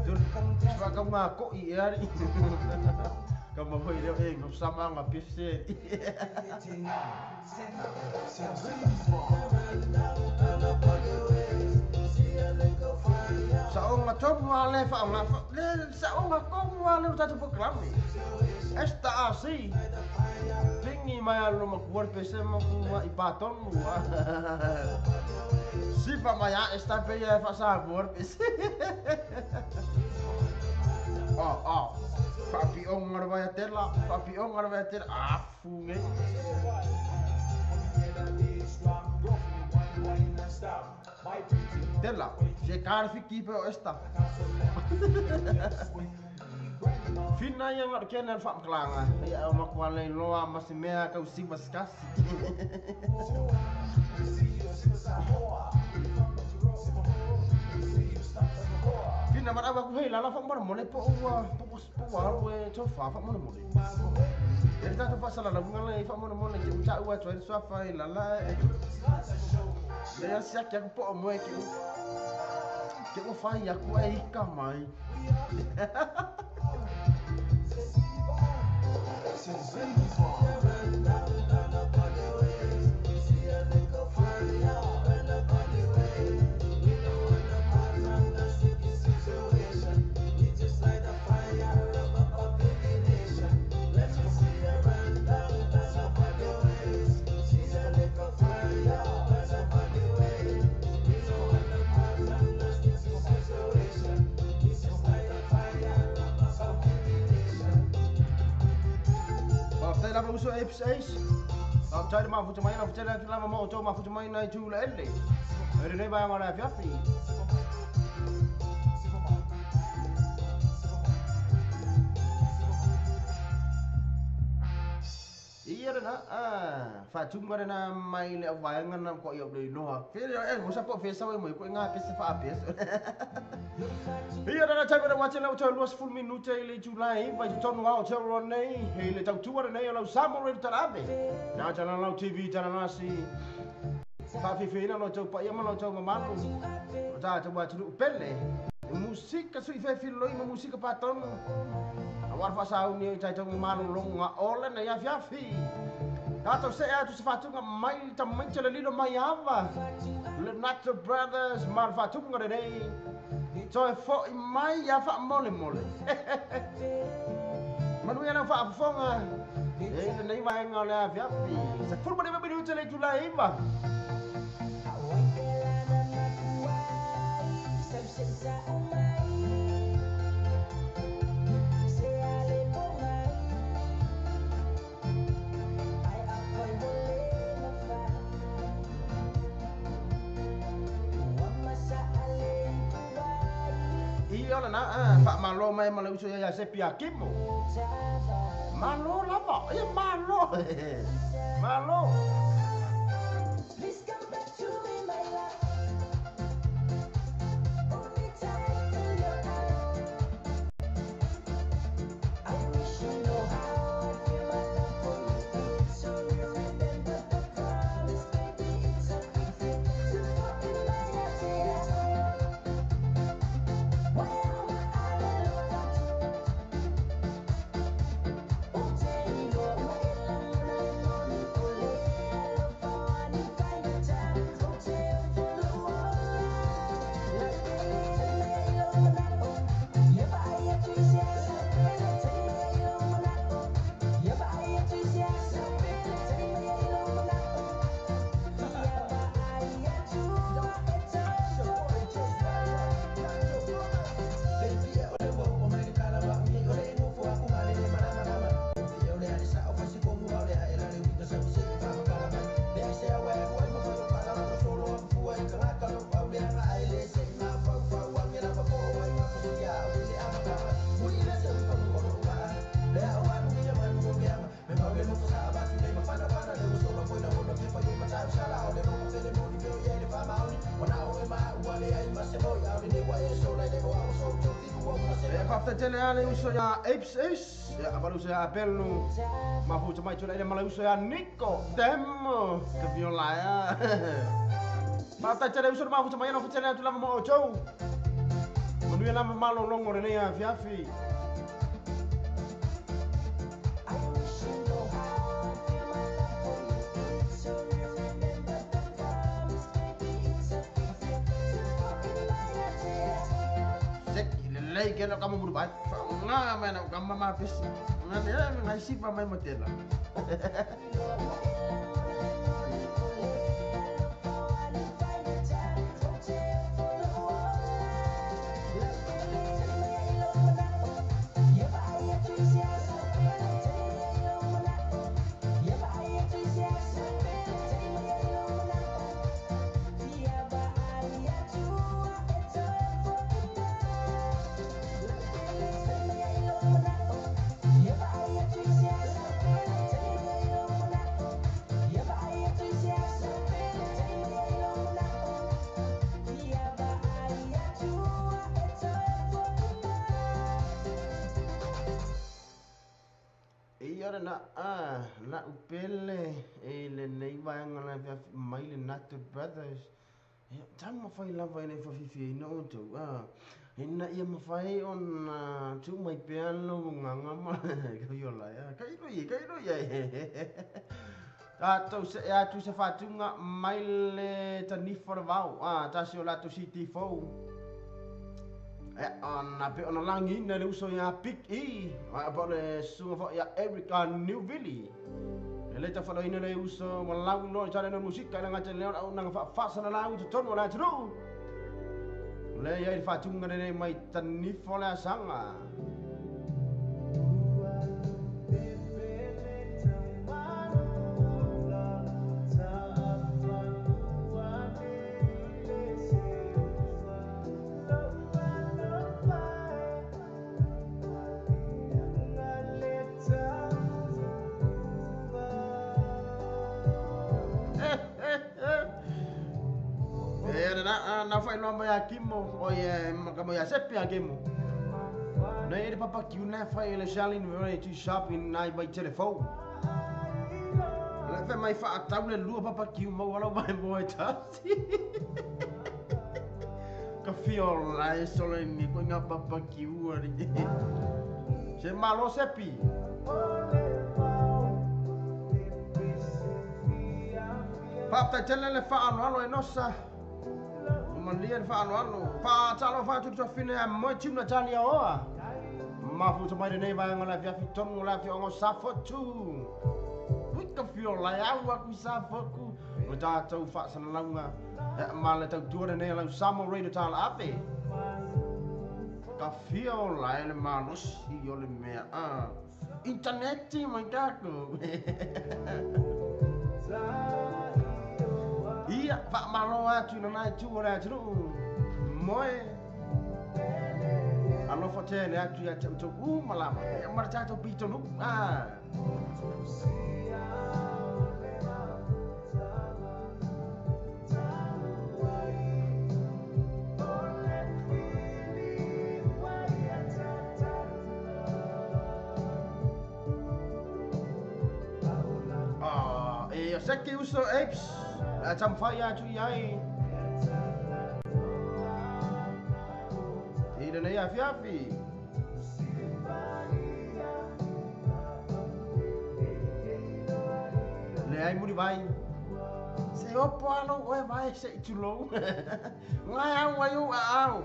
Dur ka ngā ko i e ari. Ka ma foi reo e ngā sama ngā pese. Sa o ngā tomu a le wha ngā le sa o ngā komu a le o tātou programme. Esta a si. Pingi mai alo ma kuar pese ma kua i pātonu. Sipa mai a esta pe ia wha sa kuar pese. Oh, oh. Whaapi o ngā vai tela, whaapi o ngā vai tela. Ah, funge. Tela, se karfi pe o esta. Fina ia ngā kena al whaamkalanga. Ia o makua le loa ma se mea kau siva skasi. Fina mara wa ku hei lala whaamara mole po ua po po aru e tofa whaamara mole. E tātou whaasala la bunga le whaamara mole ke uta ua toi swafa i lala e. Le asia kia ku po o moe ke u. Ke o whai aku e ika mai. Faafetai lava uso Apes Ace. Faafetai le mafuta mai na futele atu lava ma o tau mafuta mai na i tūla ele. E renei vai ngā afiafi. Ia rena, ah, whātunga rena mai le waenga na ko i au le iloa. Whire e ngosa po whesa wai moi ko ngā pese wha pese. Ia rena taimi na wate lau tau 20 minute i le itula e vai totonu ao te roa nei, hei le tautua nei o lau Samoa Radio Talabe. Nā tana lau TV tana nasi. Whawhiwhina lau tau paia ma lau tau mamalu. O tātou atunuu pele. Musika sui whewhiloi ma musika pātonu. Awar whasau ni o tai taunga malolonga ole na iafiafi. Tātou se atu se whātunga mai ta mai te lilo mai ava. Lenato Brothers ma whātunga re nei. Toe foi mai ia wha mole mole. Manuia lau faafofoga e lenei vaega o le afiafi. 19 minute le itula e 9. Ia o lena faamalo mai ma le uso ia Sepi Akimo. Malo lava, ia malo. Malo. Please come back to me, my love. Hold me tight till you're out. I wish you know how I feel my love for you. It's so real. Remember the promise, baby. It's a big thing to put in my heart. Why am I alone? Faafetai ale uso ia Apes Ace, ia ma le uso ia Abel mafuta mai tula ile ma le uso ia Nico Demo ka viola ia. Faafetai tele uso mafuta mai na futele atu lava mo outou. Manuia lava malologo lenei afiafi. Lei ke no kamo muru bai. Nga mai na kama ma pis. Nga ne ngai sipa mai motela. Na la upele e lenei vaega le afiafi mai le Nato Brothers. Ia tau mafai lava e le fafifi ina outou. Ina ia mafai ona tuu mai pea lou gaga ma ka viola ia. Ka ilo ia, ka ilo ia. Tatou se'e atu se faatuga mai le tanifa o le vao. Tasi o latou CT4. Ona pe ona lagiina le uso ia Big E. Pa o le susuga foi ia Eric Newville. E le tafaloina le uso ma lau iloa i tale no musika i le gata i lea o le auaunaga faafasalalau i totonu o le atunuu. Le ia i le faatuga lenei mai tanifa o le asaga. Na whai mai a Kimo, o ia ka mo ia Sepi a Kimo. Nei le papa kiu na whai le Charlene me tu shop in nai mai telefon. Le whai mai whaatau le lua papa kiu mau ala mai mo e tasi. Ka whio lai solo ni ko ngā papa kiu ari. Se malo Sepi. Faafetai tele le faaloalo e nosa. Malia le faaloalo. Faatalofa atu tofine a moe timu na talia oa. Mafuta mai lenei vaega o le afiafi tonu o le afioaga o Safotu. Ui ka fia o lae au aku i Safotu. O le tatou faasalalauga e ma le tautua lenei a lau Samoa Radio Tala Ave. Ka fia o lae le malosi o le mea a. Interneti mai tatou. Ia, faamalo atu i lena itu o le atunuu. Moe. Alofa tele atu ia te outou uma lava. Ia ma le tatou pitonuu. Ah. Ah, e o se ke uso apes. La taumafai atu i ai. I lenei afiafi. Leai mulivai. Se opo alo oe vai se i tulou. Ngai au ai ou aao.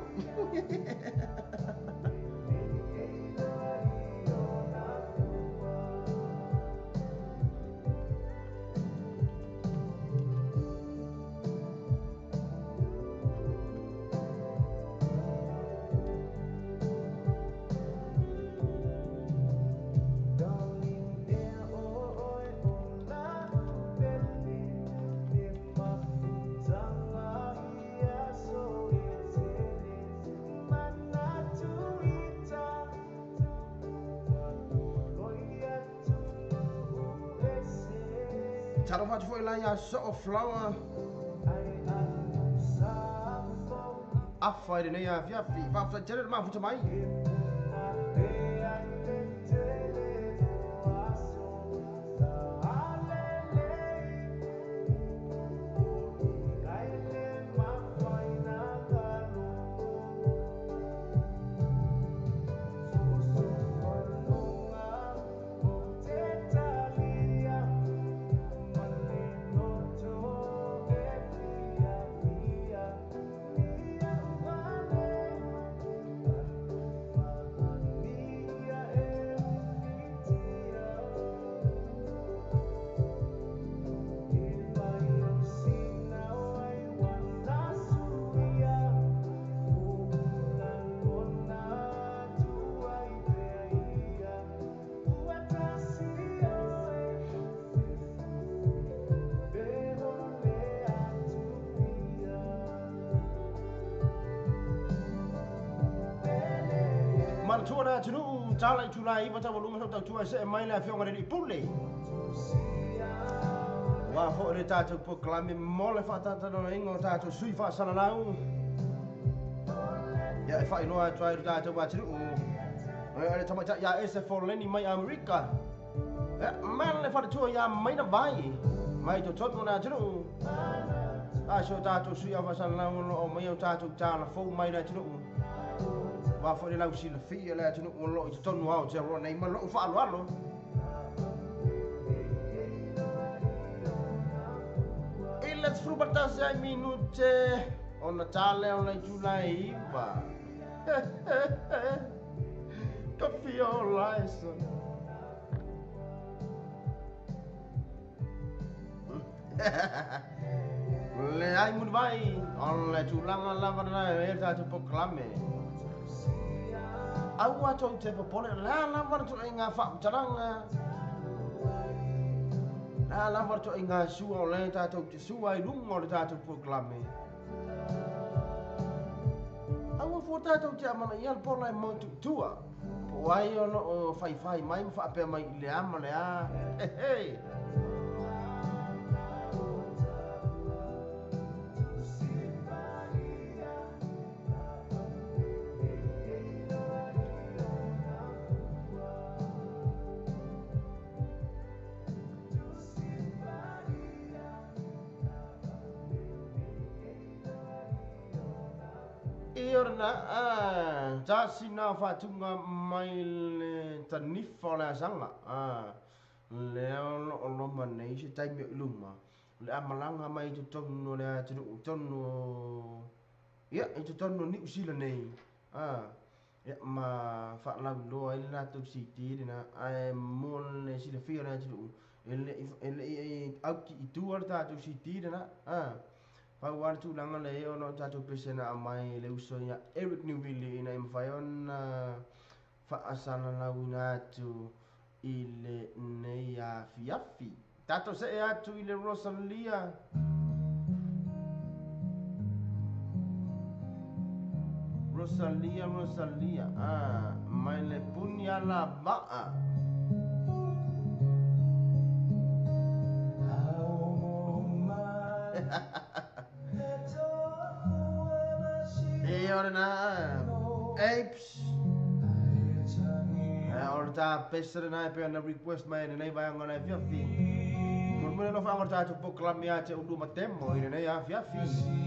Talofa atu foi la ia Soo Flower. Afa i lenei afiafi. Faafetai tele le mafuta mai. Manatua le atunuu, tala i tulai iva taualuga sau tautua e see mai le afioga i le Alii Pule. Aua foi le tatou polokalame mo le faatatalanoaina o tatou sui faasalalau. Ia e faailoa atu ai i le tatou atunuu, o le tamaitai ia Ese Foleni mai Amerika. Ia, ma le faletua ia Maina Vai mai totonu o le atunuu. A si o tatou sui faasalalau o lo o aumaia o tatou tala fou mai le atunuu. Aua foi le lausilafia le atunuu o lo o i totonu o Aotearoa nei ma lou faaaloalo. I le 11 ai minute ona ta lea o le itula e 9. Ka fia ola e son. Leai mulivai, o le tulaga lava lena e ai le tatou polokalame. Aua tou te popole, o le a lava le ituaiga faamatalaga, o le a lava le ituaiga sua o lea tatou te sua ai i luga o le tatou polokalame. Aua fua tatou te amanaia le pola e moe tuutua, po o ai o lo o faifai mai ma faapea mai i le a ma le a. Hehe! Ia lena, tasi na faatuga mai le tanifa o le asaga, lea o lo o loma nei se taimi o i luma, o le a malaga mai i totonu o le atunuu, totonu o, ia, i totonu o Niu Sila nei, Ia ma faalauiloa ai le latou CD lena ae mo le silafia o le atunuu e le'i auti'itua le tatou CD lena a pau lava le tulaga lea ona o tatou pese na aumai e le uso ia Eric Newville ina ia mafai ona faasalalauina atu i lenei afiafi. Tatou see atu i le Rosalia. Rosalia, Rosalia, ah, mai le puni ala va'a. E ora na, apes. E ora ta pesa na e pe na request mai nei vai ngona fiafi. Murmure no fa ngora ta po klamia te undu matemo i nei afiafi.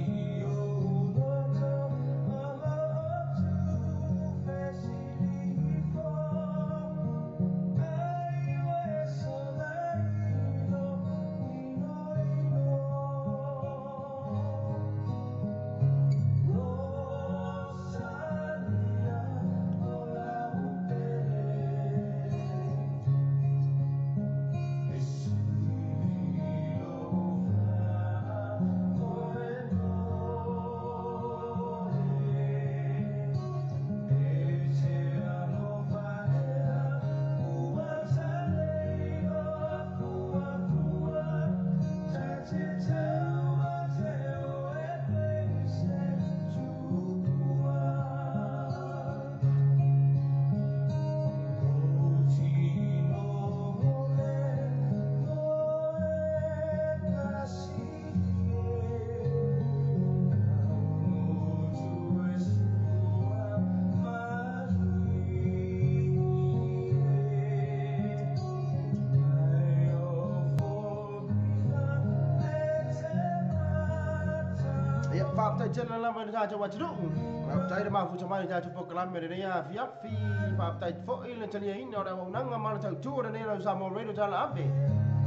Tele lava i le tatou atunuu. Faafetai le mafuta mai i le tatou polokalame lenei afiafi. Faafetai foi le taliaina o le auaunaga ma le tautua lenei lau Samoa Radio Tala Ave.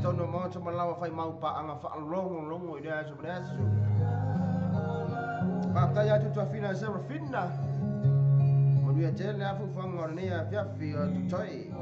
Tonu maota ma lawa fai mau paaga faalogologo i le aso ma le aso. Faafetai atu tuafina Serafina. Manuia tele afuafuaga o lenei afiafi o tutoi.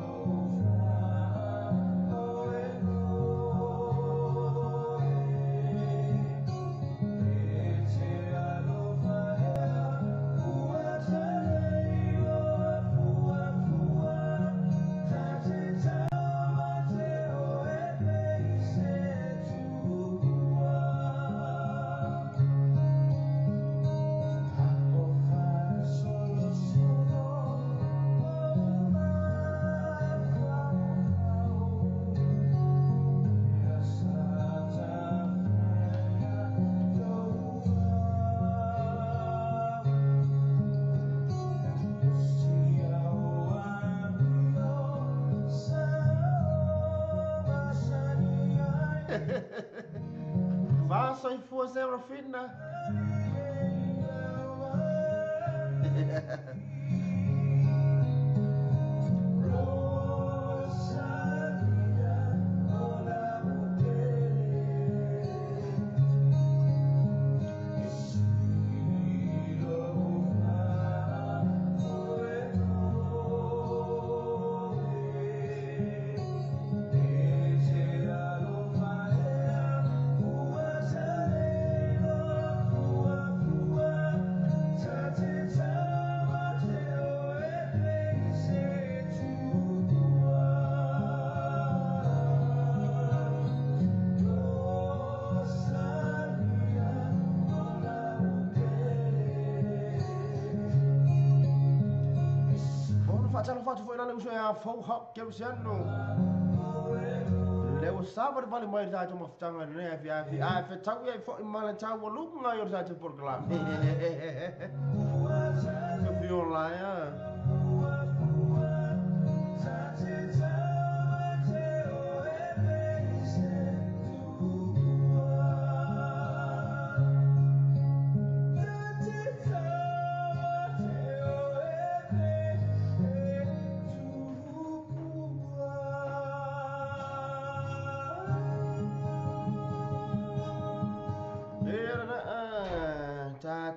Fasoifua Serafina. Le ua sava le vale mai le tatou mafutaga i lenei afiafi ae fetaui ai fo'i ma le taualuga i o le tatou polokalame. Fiola ia.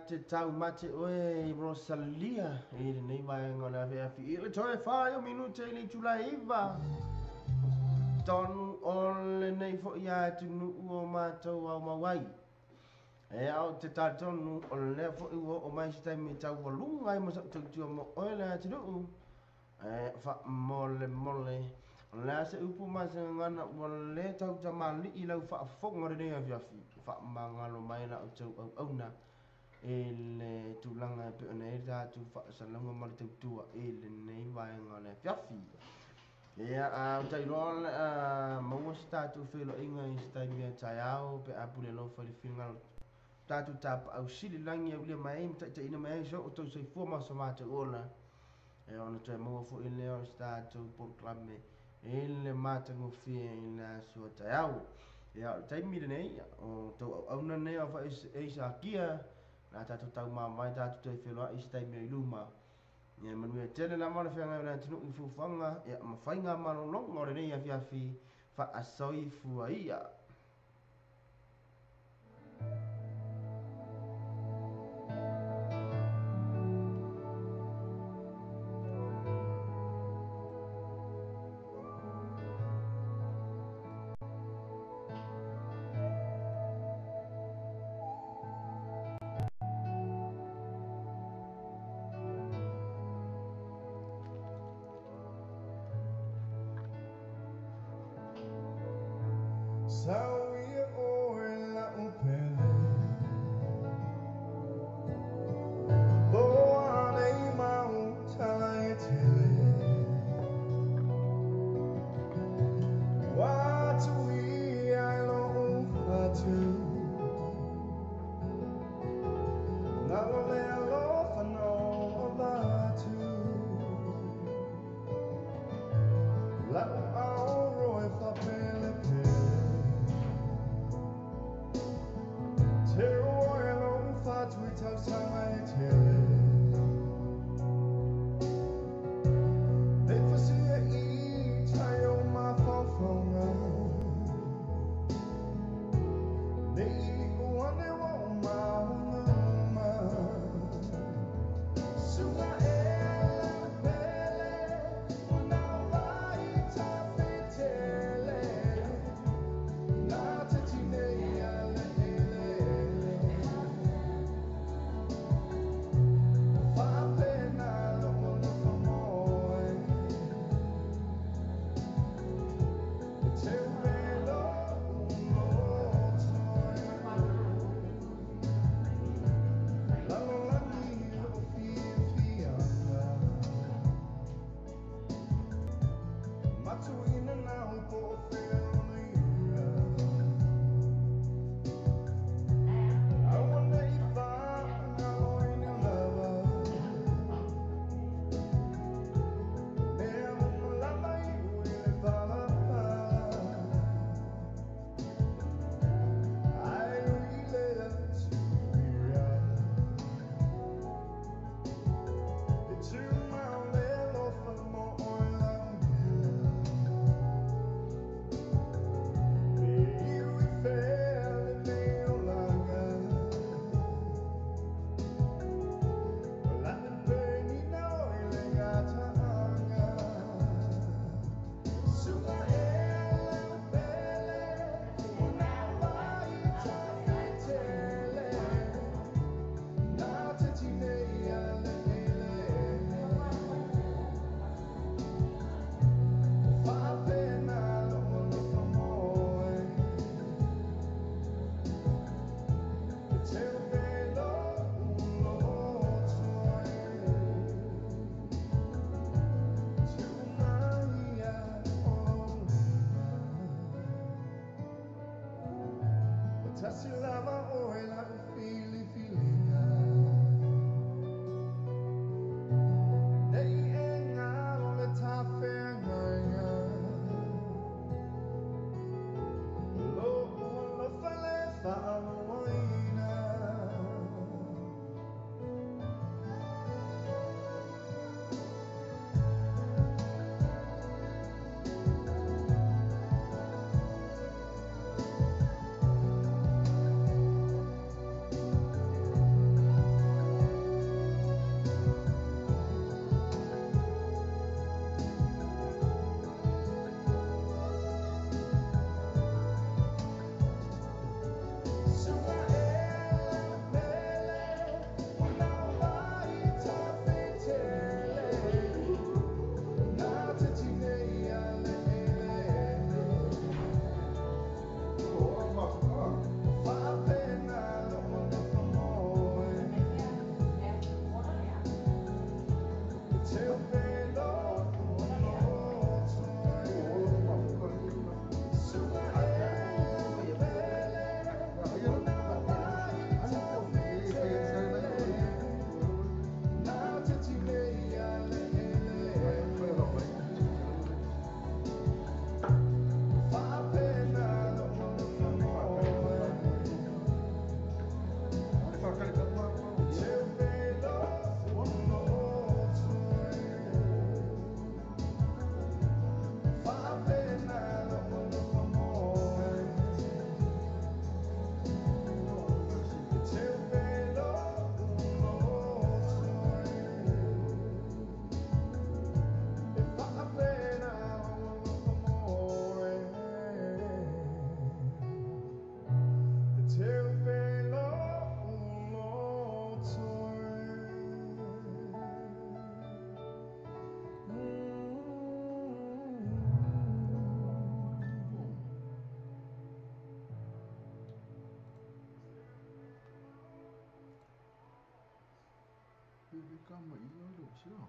te taumate oe Rosalia i lenei vaega o le afiafi i le toe 4 o minute i le itula e 9 tonu o lenei fo'i atunuu o matou aumau ai. E ao te talitonu o lea fo'i ua oo mai se taimi e taualuga ai ma sa'u tautua mo oe le atunuu. E faamolemole o le a se upu ma se gagana ua lē tautamali'i lau faafofoga lenei afiafi. Faamagalo mai la outou auauna e le tulaga e pei ona i ai le tatou faasalauga ma le tautua i lenei vaega o le afiafi. Ia a ou tailoa o le a maua se tatou feiloaiga i se taimi a taeao pe a pule alofa i le finagalo tatou tapaau sili lagi aulia mai ai ma taitaiina mai ai so outou soifua ma so matou ola. E ona toe maua fo'i lea o se tatou polokalame i le matagofie i le aso a taeao. Ia o le taimi lenei o tou auauna nei o faaeisakia la tatou taumavae tatou toe feloai i se taimi o i luma. Ia manuia tele lava le feagai o le atunuu i fuafuaga ia ma faiga malologa o lenei afiafi faasoifua ia. Sauia oe la'u pele Loa nei mau tala e tele Watu ia i lo'u fatu Nalo le alofa no avatu La'u auro e fa'apelepele Te oe lo'u fatu i tausaga e tele Nei fasia i tai o mafaufauga Nei ili'u ane ua o maunuma Suga e lau pele Una vai tafetele Nā te tinei a le ele Fa'apena lo'u alofa moe E te ube lo'u loto Lalolagi o fiafiaga Matuina nau po o fea lona iuga Aua nei fa'agaloina lava Mea uma lava iu i le palapala Ae ui lea tuia E tumau le alofa mo oe lau pele Pe iu i fea lenei olaga Lani penina o i le gata'aga Suga e lau pele Una vai tafetele Nā te tinei a le ele Fa'apena lo'u alofa moe E te ube lo'u loto e Tu'umai ia o lou lima Ua tasi lava oe la'u filifiliga Nei e galo le tafeagaiga Lo'u alofa le fa'aloaina Ka ma ilo ilo sio.